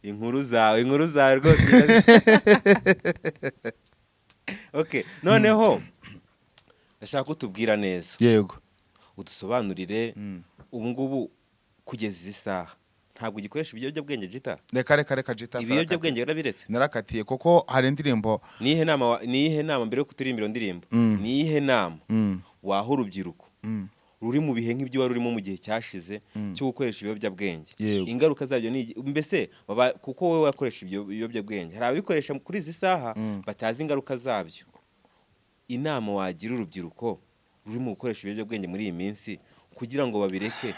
Inkuru zawe, inkuru zawe rwose. Okay, noneho ndashaka ko utubwira neza, udusobanurire, ubu ngubu kugeza izi saha ntabwo ugikoresha ibiyobyabwenge, Jita? Reka, reka, reka, Jita. Ibiyobyabwenge warabiretse? Narakatiye, kuko hari indirimbo. Niyihe nama niyihe nama, mbere yo kuturimbira iyo ndirimbo, niyihe nama waha urubyiruko ruri mu bihe nk'ibyo wari urimo mu gihe cyashize cyo gukoresha ibiyobyabwenge? Ingaruka zabyo ni mbese kuko wowe wakoresha ibyo biyobyabwenge, hari ababikoresha kuri izi saha batazi ingaruka zabyo. Inama wagira urubyiruko ruri mu gukoresha ibiyobyabwenge muri iyi minsi kugira ngo babireke?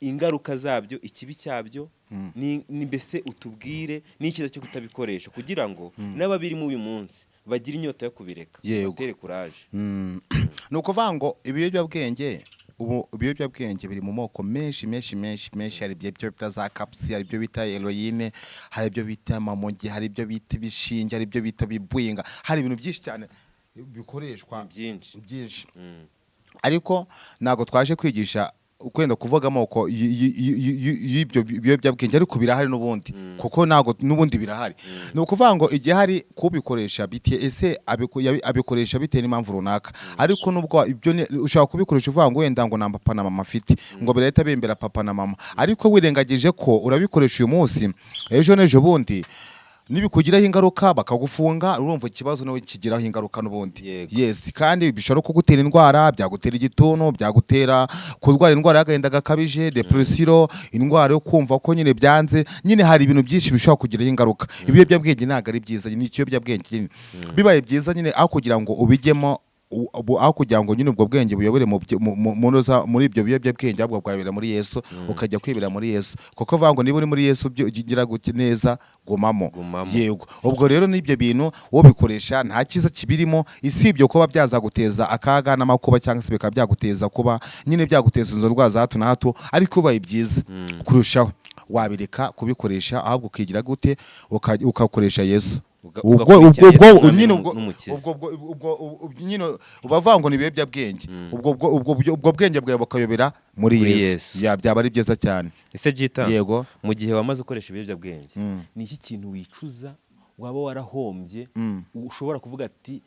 Ingaruka zabyo, ikibi cyabyo, ni mbese utubwire n'icyiza cyo kutabikoresha, kugira ngo n'ababirimo uyu munsi bagire inyota yo kubireka, batere courage. Ni ukuvuga ngo ibiyobyabwenge, ubu ibiyobyabwenge biri mu moko menshi menshi menshi menshi. Hari ibyo bita za kapsi, hari ibyo bita heroine, hari ibyo bita amamogi, hari ibyo bita ibishinge, hari ibyo bita bibwinga, hari ibintu byinshi cyane bikoreshwa. Byinshi. Byinshi. Ariko ntabwo twaje kwigisha kwenda kuvuga amoko y'ibyo biyobyabwenge, ariko birahari n'ubundi, kuko ntabwo n'ubundi birahari. Ni ukuvuga ngo igihe hari kubikoresha bite, ese abikoresha bitewe n'impamvu runaka. Ariko nubwo ibyo ushobora kubikoresha uvuga ngo wenda ngo nta papa na mama afite, ngo birahita bembera papa na mama, ariko wirengagije ko urabikoresha uyu munsi, ejo n'ejo bundi nibikugiraho ingaruka bakagufunga, urumva ikibazo nawe kigiraho ingaruka n'ubundi. Yes, kandi bishobora kugutera indwara, byagutera igituntu, byagutera kurwara indwara y'agahinda gakabije, depression, indwara yo kumva ko nyine byanze. Nyine hari ibintu byinshi bishobora kugiraho ingaruka. Ibiyobyabwenge ntabwo ari byiza, ni ikiyobyabwenge nyine. Bibaye byiza nyine, aho kugira ngo ubijyemo, aho kugira ngo nyine ubwo bwenge buyobore mu byo- mu- mu- muri ibyo biyobyabwenge, ahubwo bwabera muri Yesu, ukajya kwibera muri Yesu, kuko bavuga ngo niba uri muri Yesu byo ugira gute neza, gumamo. Gumamo. Yego. Ubwo rero n'ibyo bintu ubikoresha nta cyiza kibirimo, isibye kuba byazaguteza akaga n'amakuba, cyangwa se bikaba byaguteza kuba nyine byaguteza izo ndwara za hato na hato. Ariko bibaye byiza kurushaho wabireka kubikoresha, ahubwo ukigira gute, ugakoresha Yesu. Ugakurikira Ubwo Yesu Umwami nyine ubwo n'Umukiza. Ubwo nyine ubavuga ngo ni ibiyobyabwenge, ubwo bwenge bwawe bukayobera muri Muri Yesu. Yesu. Ya, byaba ari byiza cyane. Ese Gita, Yego. mu gihe wamaze ukoresha ibiyobyabwenge, ni iki kintu wicuza waba warahombye, ushobora kuvuga ati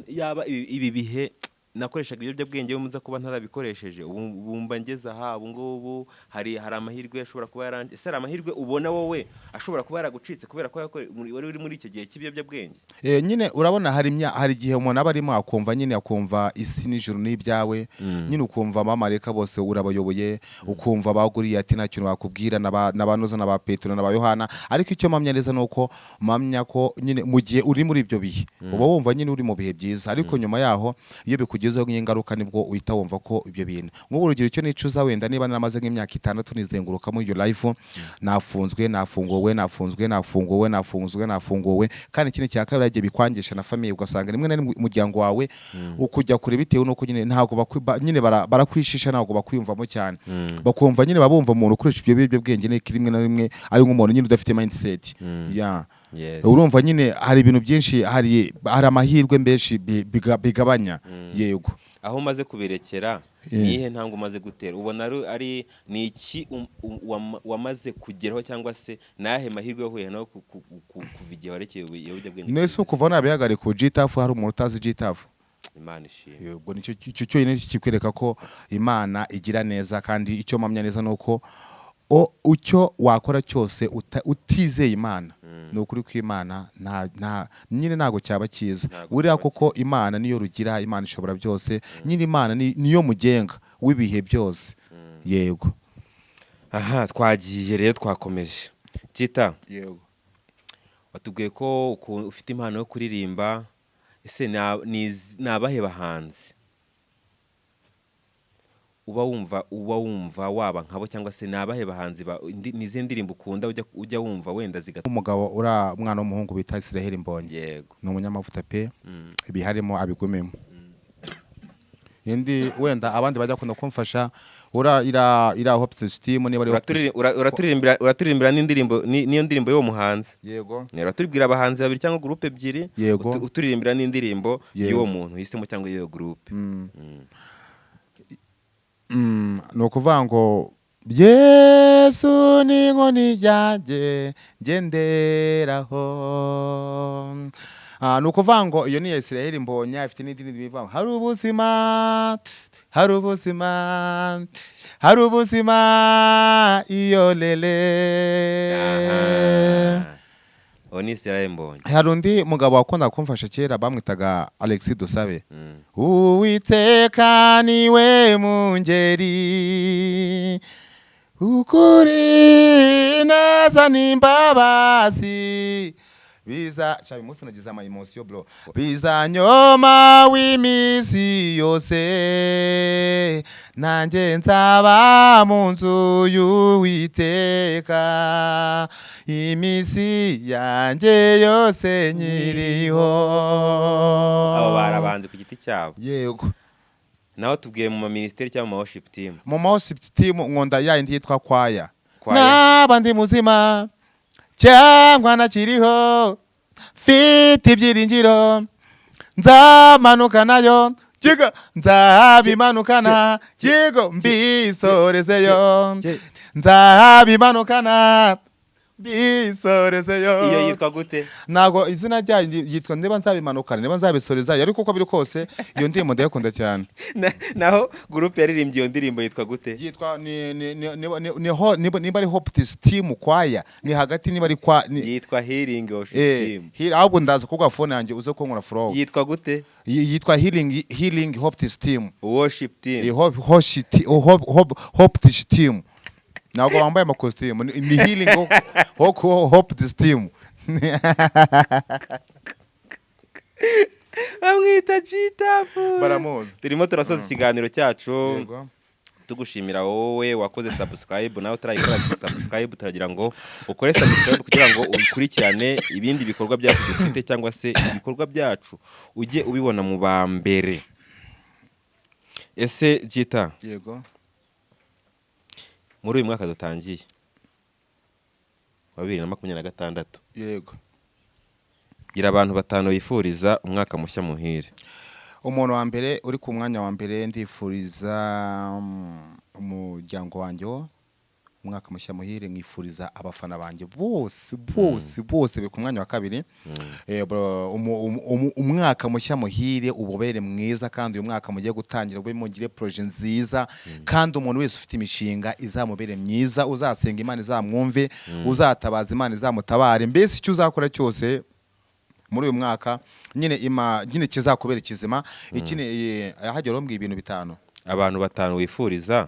yaba ibi bihe nakoreshaga ibiyobyabwenge muza kuba ntarabikoresheje, ubu bumba ngeze aha ubu ngubu, hari amahirwe ashobora kuba yaranje? Ese hari amahirwe ubona wowe ashobora kuba yaragucitse kubera ko wari uri muri icyo gihe cy'ibiyobyabwenge? Nyine urabona hari igihe umuntu aba arimo akumva nyine akumva isi n'ijuru n'ibyawe. Nyine ukumva abamarayika bose urabayoboye, ukumva abaguriye ati nta kintu bakubwira, n'abanoza na ba Petero na ba Yohana. Ariko icyo mpamya neza ni uko mpamya ko nyine mu gihe uri muri ibyo bihe uba wumva nyine uri mu bihe byiza, ariko nyuma yaho iyo bikugezeho nk'ingaruka nibwo uhita wumva ko ibyo bintu, nk'ubu urugero icyo nicuza, wenda niba naramaze nk'imyaka 6 nizenguruka muri iyo life, nafunzwe, nafunguwe, nafunzwe, nafunguwe, nafunzwe, nafunguwe. Kandi ikindi cya kabiri, igihe bikwangisha na famille, ugasanga rimwe na rimwe umuryango wawe ukujya kure bitewe n'uko nyine ntabwo nyine barakwishisha, ntabwo bakwiyumvamo cyane. Bakumva nyine babumva umuntu ukoresha ibyo biyobyabwenge ni rimwe na rimwe ari nk'umuntu nyine udafite mindset ya. Urumva nyine hari ibintu byinshi, hari amahirwe menshi bigabanya, yego. Aho umaze kubirekera, nihe ntambwe umaze gutera ubona ari ni iki wamaze kugeraho, cyangwa se ni ayahe mahirwe wahuye nayo kuva igihe warekeye ibiyobyabwenge? Nese kuva nabihagarika ubu G-Taff, hari umuntu utazi G-Taff? Imana ishimwe. Ubwo nicyo icyo cyonyine kikwereka ko Imana igira neza. Kandi icyo mpamya neza ni uko icyo wakora cyose utizeye Imana, ni ukuri kw'Imana nta nyine ntabwo cyaba cyiza. Ntabwo Buriya cyaba. koko Imana niyo rugira, Imana ishobora byose nyine, Imana niyo mugenga w'ibihe byose, yego. Aha twagiye rero, twakomeje. Gita, Yego. watubwiye ko ufite impano yo kuririmba. Ese ni abahe bahanzi uba wumva waba nkabo, cyangwa se ni abahe bahanzi ni izihe ndirimbo ukunda ujya wumva wenda Umugabo uriya umwana w'umuhungu bita Israel Mbonyi ni umunyamavuta pe. Ibiharimo abigumemo. Indi wenda abandi bajya kunda kumfasha ura ira Hope System, niba ari Hope. Uraturirimbira n'indirimbo niyo ndirimbo y'uwo muhanzi. Yego. Uratubwira abahanzi babiri cyangwa groupe ebyiri, Yego. uturirimbira n'indirimbo Yego. y'uwo muntu uhisemo cyangwa y'iyo groupe. Ni ukuvuga ngo Yesu ni inkoni yanjye ngenderaho. Ni ukuvuga ngo iyo ni iya Israel Mbonyi, afite n'indi ndirimbo ivuga ngo hari ubuzima, hari ubuzima, hari ubuzima iyo lele. Aha. Uwo ni Israel Mbonyi. Hari undi mugabo wakundaga kumfasha kera, bamwitaga Alexis Dusabe. Uwiteka niwe mungeri, ukuri neza n'imbabazi. Biza cyane umunsi nagize ama emotion, bro. Bizanyoma w'iminsi yose, nanjye nzaba mu nzu y'Uwiteka iminsi yanjye yose nyiriho. Abo barabanze ku giti cyabo. Yego. Naho tubwiye mu ma ministry cyangwa mu ma worship team. Mu worship team nkunda ya yindi yitwa kwaya. Kwaya. Naba ndi muzima cyangwa ntakiriho, mfite ibyiringiro nzamanuka nayo, yego, nzabimanukana, yego, mbisorezeyo, nzabimanukana mbisorezeyo. Iyo yitwa gute? Ntabwo izina ryayo yitwa niba nzabimanukana, niba nzabisorezayo, ariko uko biri kose iyo ndirimbo ndayikunda cyane. Naho groupe yaririmbye iyo ndirimbo yitwa gute? Yitwa ni niba ari Hope Team kwaya, ni hagati, niba ari kwa ni, Yitwa Healing Worship Team. Ahubwo ndaza kuguha phone yanjye uze kunkora follow. Yitwa gute? Yitwa Healing Hope Team. Worship Team. Hope Team, ntabwo bambaye amakositimu, ni Healing Hope Team. Bamwita Gitafu. Baramuzi. Turimo turasoza ikiganiro cyacu. Yego. Tugushimira wowe wakoze subscribe, nawe utarayikora subscribe, turagira ngo ukore subscribe kugira ngo ukurikirane ibindi bikorwa byacu dufite, cyangwa se ibikorwa byacu ujye ubibona mu ba mbere. Ese Gita, Yego. muri uyu mwaka dutangiye wa 2026, Yego. gira abantu batanu wifuriza umwaka mushya muhire. Umuntu wa mbere uri ku mwanya wa mbere, ndifuriza umuryango wanjye wo umwaka mushya muhire, nkifuriza abafana banjye bose bose bose biri ku mwanya wa kabiri. Bro, umwaka mushya muhire ububere mwiza, kandi uyu mwaka mugiye gutangira ube mugire projet nziza, kandi umuntu wese ufite imishinga izamubere myiza, uzasenga Imana izamwumve, uzatabaza Imana izamutabare. Mbese icyo uzakora cyose muri uyu mwaka nyine ima nyine kizakubera kizima. Ikindi, hagera umbwiye ibintu bitanu. Abantu batanu wifuriza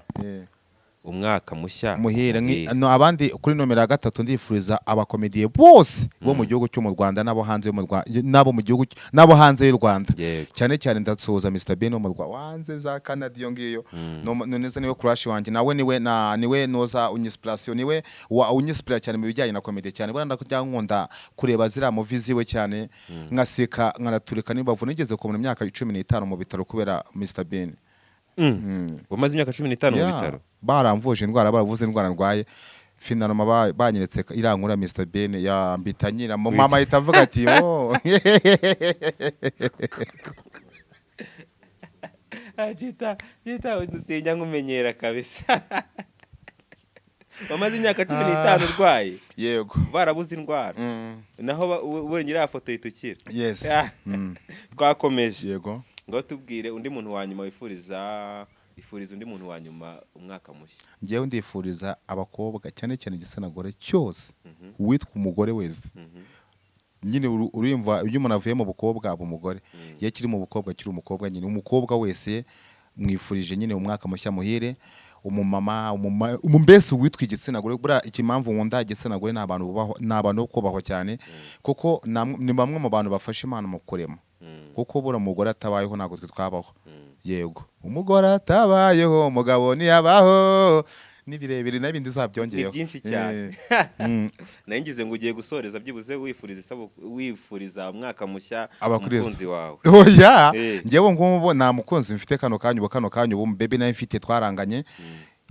umwaka mushya muhire. Muhire. No, abandi kuri nomero ya gatatu, ndifuriza abakomediye bose bo mu gihugu cyo mu Rwanda n'abo hanze yo mu Rwanda, n'abo mu gihugu, n'abo hanze y'u Rwanda. Cyane cyane ndasuhuza Mr Ben wo mu Rwanda wanze za Canada iyo ngiyo. No, neza niwe crush wanjye, nawe niwe na niwe noza inspiration, niwe wa unyinspira cyane mu bijyanye na comedy cyane. Buriya ndakujya nkunda kureba ziriya movie ziwe cyane, nkaseka nkanaturika n'imbavu. Nigeze kubona imyaka 15 mu bitaro kubera Mr Ben. Wamaze imyaka 15 mu Yeah, bitaro? Baramvuje indwara, baravuze indwara ndwaye, finalement banyeretse iriya nkuru ya Mr Ben ya mbita nyina mama ahita avuga ati: "Oh." Jita, Jita, sinjya nkumenyera kabisa. Wamaze imyaka 15 urwaye? Yego. Barabuze indwara? Naho ubonye iriya foto yitukira. Yes. Twakomeje. Yego. Ngo tubwire undi muntu wa nyuma wifuriza, ifuriza undi muntu wa nyuma umwaka mushya. Ngewe ndifuriza abakobwa, cyane cyane igitsina gore cyose, uwitwa umugore wese nyine urumva iyo umuntu avuye mu bukobwa aba umugore, iyo akiri mu bukobwa akiri umukobwa nyine. Umukobwa wese mwifurije nyine umwaka mushya muhire. Umumama, mbese uwitwa igitsina gore. Buriya iki impamvu nkunda igitsina gore, ni abantu bubahwa, ni abantu bo kubahwa cyane, kuko ni bamwe mu bantu bafasha Imana mu kurema, kuko buriya umugore atabayeho ntabwo twe twabaho. Yego, umugore atabayeho umugabo ntiyabaho. Ni birebire n'ibindi uzabyongeyeho. Ni byinshi cyane. Nayo ngize ngo ugiye gusoreza byibuze wifuriza umwaka mushya Abakristo. umukunzi wawe. Oya. Njyewe ngubu nta mukunzi mfite kano kanya. Ubu kano kanya ubu bébé nayo mfite twaranganye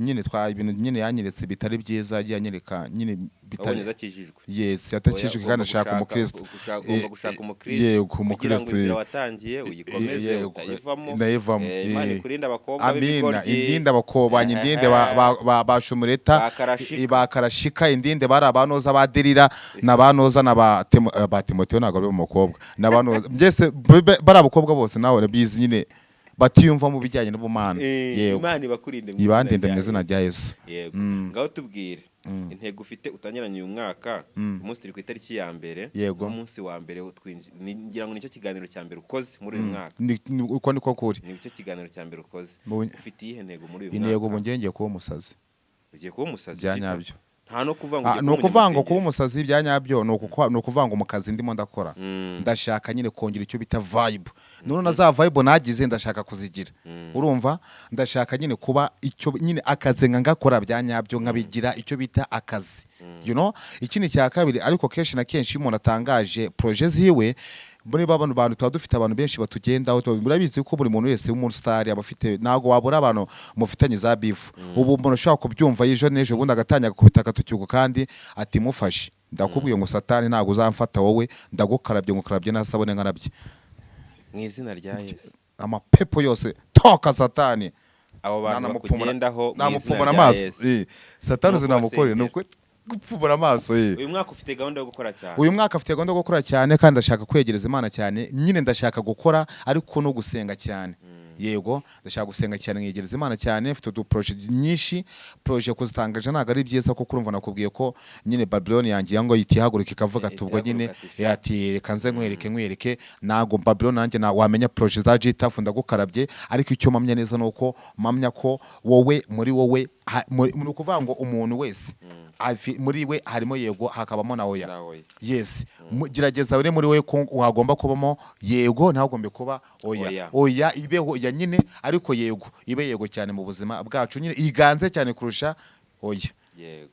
nyine, twa ibintu nyine yanyeretse bitari byiza, yagiye anyereka nyine bitari Wabonye adakijijwe? Yes, atakijijwe kandi ashaka umukristo. Ugomba gushaka umukristo Yego, kugira ngo umukristo. inzira watangiye uyikomeze, Yego, utayivamo. ndayivamo. Imana ikurinde abakobwa Amina. b'ibigoryi. Indinde abakobanyi, indinde ba shumureta, Ba Karashika. ba Karashika, indinde bari abanoza ba Derira na banoza na ba Timoteyo, ntabwo ari umukobwa, na banoza byese bari abakobwa bose, nawe urabizi nyine, batiyumva mu bijyanye n'ubumana. Yego. Imana ibakurinde mu Ibandinde mu rya izina Yesu. rya Yesu. Yego. Ngaho tubwire intego ufite utangiranye uyu mwaka. Umunsi turi ku itariki ya mbere. Yego. Umunsi wa mbere ngira ngo nicyo kiganiro cya mbere ukoze muri uyu mwaka. Uko niko kuri. Nicyo kiganiro cya mbere ukoze. Ufite iyihe ntego muri uyu Intego mwaka? ubu ngiye kuba umusazi. Ugiye kuba umusazi? Bya Chita? nyabyo. Nta no kuvuga ngo Ah, ugiye ni kuba ukuvuga ngo kuba umunyamasengesho. umusazi bya nyabyo ni ukuvuga ngo mu kazi ndimo ndakora ndashaka nyine kongera icyo bita vibe. None na za vibe nagize ndashaka kuzigira, urumva? Ndashaka nyine kuba icyo nyine akazi nka ngakora bya nyabyo, nkabigira icyo bita akazi. Ikindi cya kabiri, ariko kenshi na kenshi iyo umuntu atangaje projet ziwe muri bano bantu, tuba dufite abantu benshi batugendaho. Murabizi ko buri muntu wese w'umusitari aba afite, ntabwo wabura abantu mufitanye za beef. Ubu umuntu ushobora kubyumva ejo n'ejo bundi agatangira agakubita agatoki ku kandi ati mufashe. Ndakubwiye ngo Satani, ntabwo uzamfata wowe. Ndagukarabye, ngukarabye nta sabune nkarabye. Mu izina rya Yesu. Amapepo yose, toka Satani. Abo bantu bakugendaho, mu izina Namupfumura rya amaso. Yesu. Satani Ni zinamukore ni ukubasengera. ukuri gupfumura amaso. Uyu mwaka ufite gahunda yo gukora cyane. Uyu mwaka afite gahunda yo gukora cyane, kandi ndashaka kwegereza Imana cyane. Nyine ndashaka gukora ariko no gusenga cyane. Yego, ndashaka gusenga cyane, nkegereza Imana cyane. Mfite uduprojet nyinshi. Projet kuzitangaje ntabwo ari byiza, kuko urumva nakubwiye ko nyine Babylon yanjye yango itihaguruka ikavuga ati ubwo nyine Itihaguruka ati, ati reka nze nkwereke. Ntabwo Babylon nanjye na wamenya projet za G-Taff, ndagukarabye. Ariko icyo mpamya neza ni uko mpamya ko wowe muri wowe ni ukuvuga ngo umuntu wese muri we harimo yego, hakabamo na oya. Na oya. Yes. Gerageza uri muri we ko wagomba kubamo yego, ntagombe kuba oya. Oya. Oya ibeho ya nyine, ariko yego ibe yego cyane mu buzima bwacu, nyine iganze cyane kurusha oya. Yego,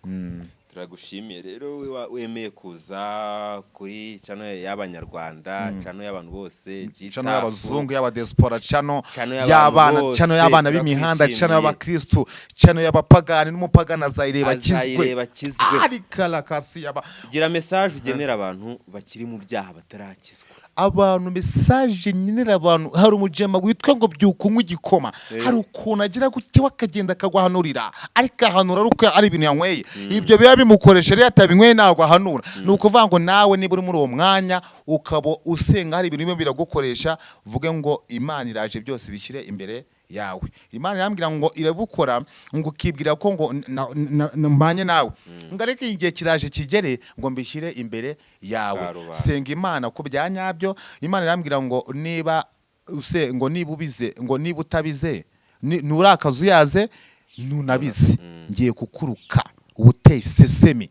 turagushimiye rero wemeye kuza kuri channel y'Abanyarwanda, channel y'abantu bose, G-Taff. Channel y'abazungu, y'abadiaspora, channel Channel y'abantu y'abana, bose, channel y'abana b'imihanda, channel turakwishimiye. y'abakristu, channel y'abapagani, n'umupagani azayireba akizwe. Azayireba akizwe. Ari karakasi yaba. Gira message ugenera abantu bakiri mu byaha batarakizwa. Abantu, message nyenera abantu, hari umujema witwa ngo byuka unywe igikoma. Hari ukuntu agira gutya we akagenda akagwahanurira, ariko ahanura ari uko ari ibintu yanyweye. Ibyo biba bimukoresha rero, atabinyweye ntabwo ahanura. Ni ukuvuga ngo nawe niba uri muri uwo mwanya ukaba usenga, hari ibintu bimwe biragukoresha, vuge ngo Imana iraje byose bishyire imbere yawe. Imana irambwira ngo irabukora, ngo ukibwira ko ngo mbanye nawe, ngo ariko igihe kiraje kigere ngo mbishyire imbere yawe. Karubanda. Senga Imana ku bya nyabyo. Imana irambwira ngo niba use ngo niba ubize, ngo niba utabize, nurakaza uyaze nunabize, ngiye kukuruka ubuteye isesemi.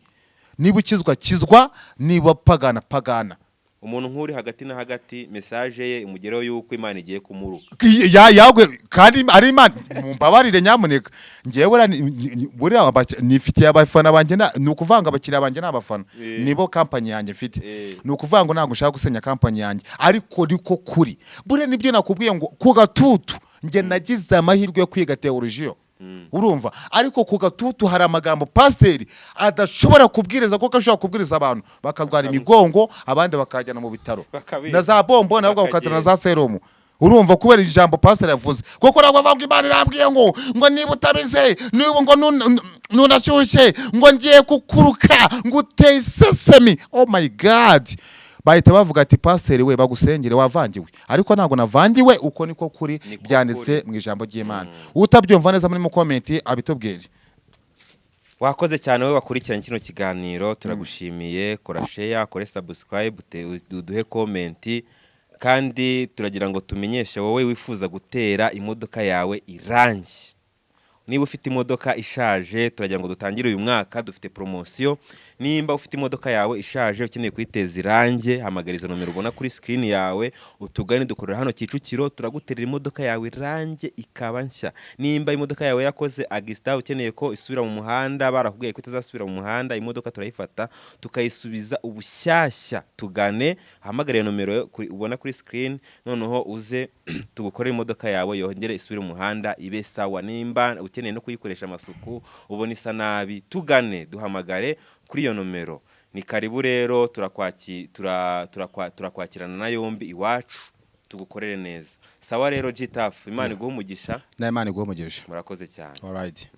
Niba ukizwa, kizwa; niba pagana, pagana. Umuntu nk'uri hagati na hagati, message ye imugereho yuko Imana igiye kumuruka. Yagwe kandi ari Imana. Mumbabarire nyamuneka, ngewe buriya buriya nifitiye abafana banjye, ni ukuvuga ngo abakiriya banjye ni abafana, nibo kampani yanjye mfite. Ni ukuvuga ngo ntabwo nshaka gusenya kampani yanjye, ariko niko kuri. Buriya nibyo nakubwiye ngo ku gatutu njye nagize amahirwe yo kwiga teolojiyo, urumva? Ariko ku gatutu hari amagambo pasiteri adashobora kubwiriza, kuko ashobora kubwiriza abantu bakarwara imigongo, abandi bakajyana mu bitaro Bakabica. na za bombo, nabo bakatana na Bakagenda. za serumu, urumva? Kubera ijambo pasiteri yavuze, kuko ntabwo avuga ngo Imana irambwiye ngo niba utabize, niba ngo nunashyushye, ngo ngiye kukuruka, ngo uteye isesemi. Oh my God, bahita bavuga ati pasiteri we, bagusengere, wavangiwe. Ariko ntabwo navangiwe, uko niko kuri. Niko Byanditse kuri. mu ijambo ry'Imana. Utabyumva neza muri mu comment abitubwire. Wakoze cyane wowe wakurikiranye kino kiganiro, turagushimiye. Kora share, kore subscribe, uduhe comment. Kandi turagira ngo tumenyeshe wowe wifuza gutera imodoka yawe irangi, niba ufite imodoka ishaje, turagira ngo dutangire uyu mwaka dufite poromosiyo. Nimba ufite imodoka yawe ishaje ukeneye kuyiteza irangi, hamagara izo nomero ubona kuri screen yawe, utugane. Dukorera hano Kicukiro, turaguterera imodoka yawe irangi ikaba nshya. Nimba imodoka yawe yakoze accident, ukeneye ko isubira mu muhanda, barakubwiye ko itazasubira mu muhanda, imodoka turayifata tukayisubiza ubushyashya. Tugane, hamagara iyo nomero ubona kuri screen, noneho uze tugukorere imodoka yawe yongere isubire mu muhanda ibe sawa. Nimba ukeneye no kuyikoresha amasuku ubona isa nabi, tugane, duhamagare kuri iyo nomero. Ni karibu rero, turakwakirana na yombi iwacu, tugukorere neza. Sawa rero, G-Taff, Imana iguhe umugisha. Na Imana iguhe umugisha. Murakoze cyane. Alright.